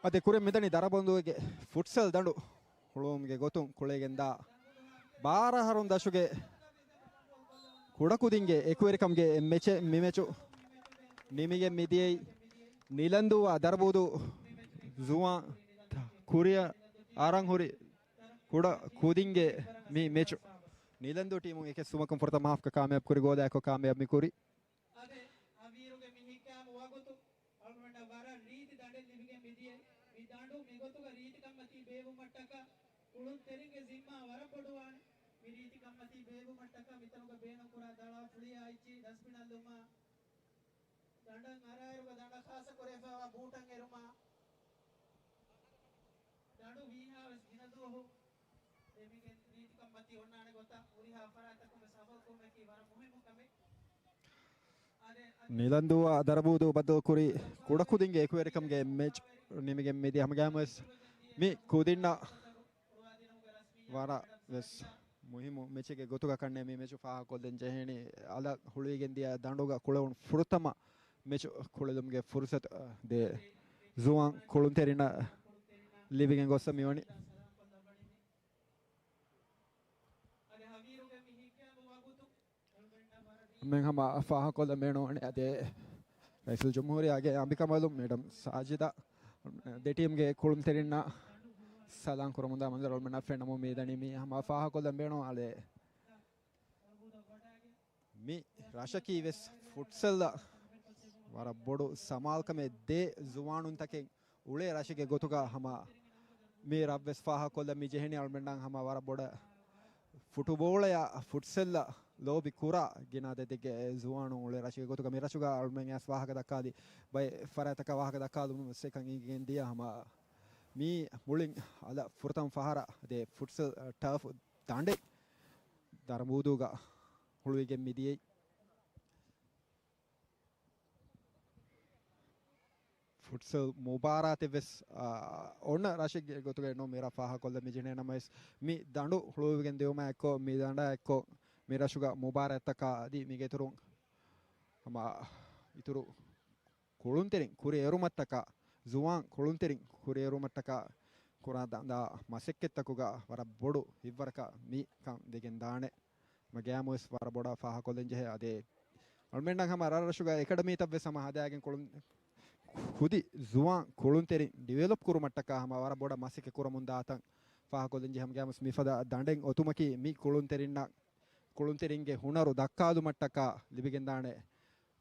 އަދި ކުރިން މިދަނީ ދަރަބުނދޫގެ ފުޓްސަލް ދަނޑު ހުޅުވުމުގެ ގޮތުން ކުޅެގެންދާ ބާރަ އަހަރުން ދަށުގެ ކުޑަކުދިންގެ އެކުވެރިކަމުގެ މެޗެއް މި މެޗު ނިމިގެން މިދިޔައީ. ނިލަންދޫއާ ދަރަބޫދޫ ޒުވާން ކުރިއަށް އަރަން ހުރި ކުޑަ ކުދިންގެ މި މެޗު ނިލަންދޫ ޓީމުން އެކެއް ސުމަކުން ފުރަތަމަ ހާފްގަ ކާމިޔާބު ކުރި ގޯލާއެކު ކާމިޔާބު މި ކުރި. އަދެ އަމީރުގެ މި ހިއްކާމު ވަގުތު އަޅުގަނޑަށް ވަރަށް ރީތި ދަނޑެއް ލިބިގެން މިދިޔަ. މި ދަނޑު މިގޮތުގަ ރީތިކަންމަތީ ބޭއްވުމަށްޓަކާ ކުޅުންތެރިންގެ ޒިންމާ ވަރަށް ބޮޑުވާނެ. މި ރީތިކަންމަތީ ބޭއްވުމަށްޓަކާ މިތަނުގަ ބޭނުންކުރާ ދަޅާ ފުޅިއާ އެއްޗިހި ދަސްބިނަށްލުމާ، ދަނޑަށް އަރާއިރުގަ ދަނޑަށް ޚާއްޞަ ކުރެވިފައިވާ ބޫޓަށް އެރުމާ، ދަނޑު ވީހާވެސް ގިނަ ދުވަހު ދެމިގެން ރީތިކަންމަތީ އޮންނާނެ ގޮތަށް ހުރިހާ ފަރާތްތަކުން ވެސް އަމަލުކުރުމަކީ ވަރަށް މުހިއްމު ކަމެއް. ނިލަންދޫއާ ދަރަބޫދޫ ބައްދަލުކުރި ކުޑަކުދިންގެ އެކުވެރިކަމުގެ މެޗް ނިމިގެން މިދިޔަ ހަމަގައިމުވެސް މި ކުދިންނަށް ވަރަށް ވެސް މުހިއްމު މެޗެއްގެ ގޮތުގަ ކަންނޭ މި މެޗު ފާހަގަކޮށްލަން ޖެހޭނީ. އަލަށް ހުޅުވިގެން ދިޔަ ދަނޑުގަ ކުޅެވުނު ފުރަތަމަ މެޗު ކުޅެލުމުގެ ފުރުސަތު ދެ ޒުވާން ކުޅުންތެރިންނަށް ލިބިގެން ގޮއްސަ މިވަނީ. މެން ހަމަ ފާހަގަކޮށްލަން ބޭނުންވަނީ އަދި ރައީސުލް ޖުމްހޫރިއްޔާގެ އަނބިކަނބަލުން މޭޑަމް ސާޖިދާ ދެ ޓީމްގެ ކުޅުންތެރިންނަށް ސަލާން ކުރަމުންދާ މަންޒަރު އަޅުމެންނަށް ފެންނަމުން މިދަނީ. މީ ހަމަ ފާހަގަކޮށްލަން ބޭނުން އަލެ މި ރަށަކީ ވެސް ފުޓްސަލްއަށް ވަރަށް ބޮޑު ސަމާލުކަމެއް ދޭ ޒުވާނުންތަކެއް އުޅޭ ރަށެއްގެ ގޮތުގަ ހަމަ މި ރަށްވެސް ފާހަގަކޮށްލަން މި ޖެހެނީ. އަޅުމެންނަށް ހަމަ ވަރަށް ބޮޑަށް ފުޓުބޯޅަޔާ ފުޓްސަލްއަށް ލޯބި ކުރާ ގިނަ އަދަދެއްގެ ޒުވާނުން އުޅޭ ރަށެއްގެ ގޮތުގަ މި ރަށުގަ އަޅުމެން އައިސް ވާހަކަ ދައްކާލި ބައެއް ފަރާތްތަކަށް ވާހަކަ ދައްކާލުމުން ވެސް އެކަން އެނގިގެން ދިޔަ ހަމަ މީ މުޅިން އަލަށް ފުރަތަމަ ފަހަރަށް ދޭ ފުޓްސަލް ޓާފް ދަނޑެއް ދަރަބޫދޫގަ ހުޅުވިގެން މިދިޔައީ. ފުޓްސަލް މުބާރާތެއް ވެސް، އާ، އޮންނަ ރަށެއްގެ ގޮތުގައެއް ނޫން މިރަށް ފާހަގަކޮށްލަން މި ޖެހެނީ. ނަމަވެސް، މި ދަނޑު ހުޅުވިގެން ދިއުމާ އެއްކޮށް، މި ދަނޑާ އެއްކޮށް، މި ރަށުގަ މުބާރާތްތަކާ އަދި މީގެ އިތުރުން ހަމަ އިތުރު ކުޅުންތެރިން ކުރިއެރުމަށްޓަކާ، ޒުވާން ކުޅުންތެރިން ކުރިއެރުމަށްޓަކާ ކުރާ ދަން-، ދާ މަސައްކަތްތަކުގަ ވަރަށް ބޮޑު ހިތްވަރަކަށް މިކަން ދެގެން ދާނެ. މަގޭމުވެސް ވަރަށް ބޮޑަށް ފާހަގަކޮށްލަން ޖެހޭ. އަދި އަޅުމެންނަށް ހަމަ ރަށްރަށުގަ އެކަޑަމީތައް ވެސް ހަމަ ހަދާގެން ކުޅުން-، ކުދި ޒުވާން ކުޅުންތެރިން ޑިވެލޮޕް ކުރުމަށްޓަކާ ހަމަ ވަރަށް ބޮޑަށް މަސައްކަތް ކުރަމުން ދާތަން ފާހަގަކޮށްލަން ޖެހޭ. ހަމަގައިމުވެސް މިފަދަ ދަނޑެއް އޮތުމަކީ މި ކުޅުންތެރިންނަށް، ކުޅުންތެރިންގެ ހުނަރު ދައްކާލުމަށްޓަކާ ލިބިގެންދާނެ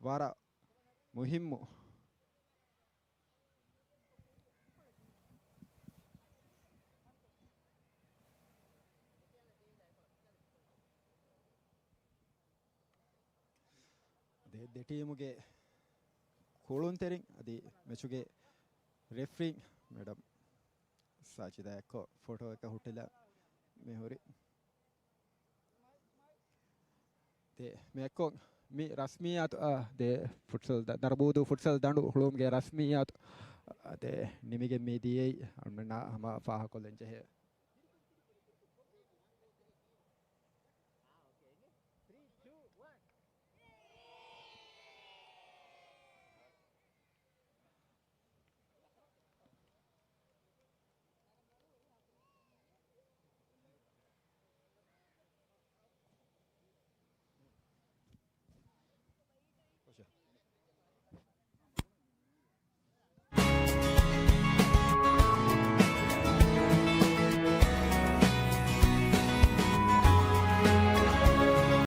ވަރަށް މުހިއްމު. ދެ، ދެ ޓީމުގެ ކުޅުންތެރިން އަދި މެޗުގެ ރެފްރީން މެޑަމް ސާޖިދާ އެއްކޮށް ފޮޓޯއަކަށް ހުއްޓިލާ މިހުރި. ދެ، މިއެއްކޮށް މި ރަސްމިއްޔާތު، އާ، ދެ ފުޓްސަލް ދަ-، ދަރަބޫދޫ ފުޓްސަލް ދަނޑު ހުޅުވުމުގެ ރަސްމިއްޔާތު އަދެ ނިމިގެން މިދިޔައީ އަޅުމެންނާ ހަމަ ފާހަގަކޮށްލަން ޖެހޭ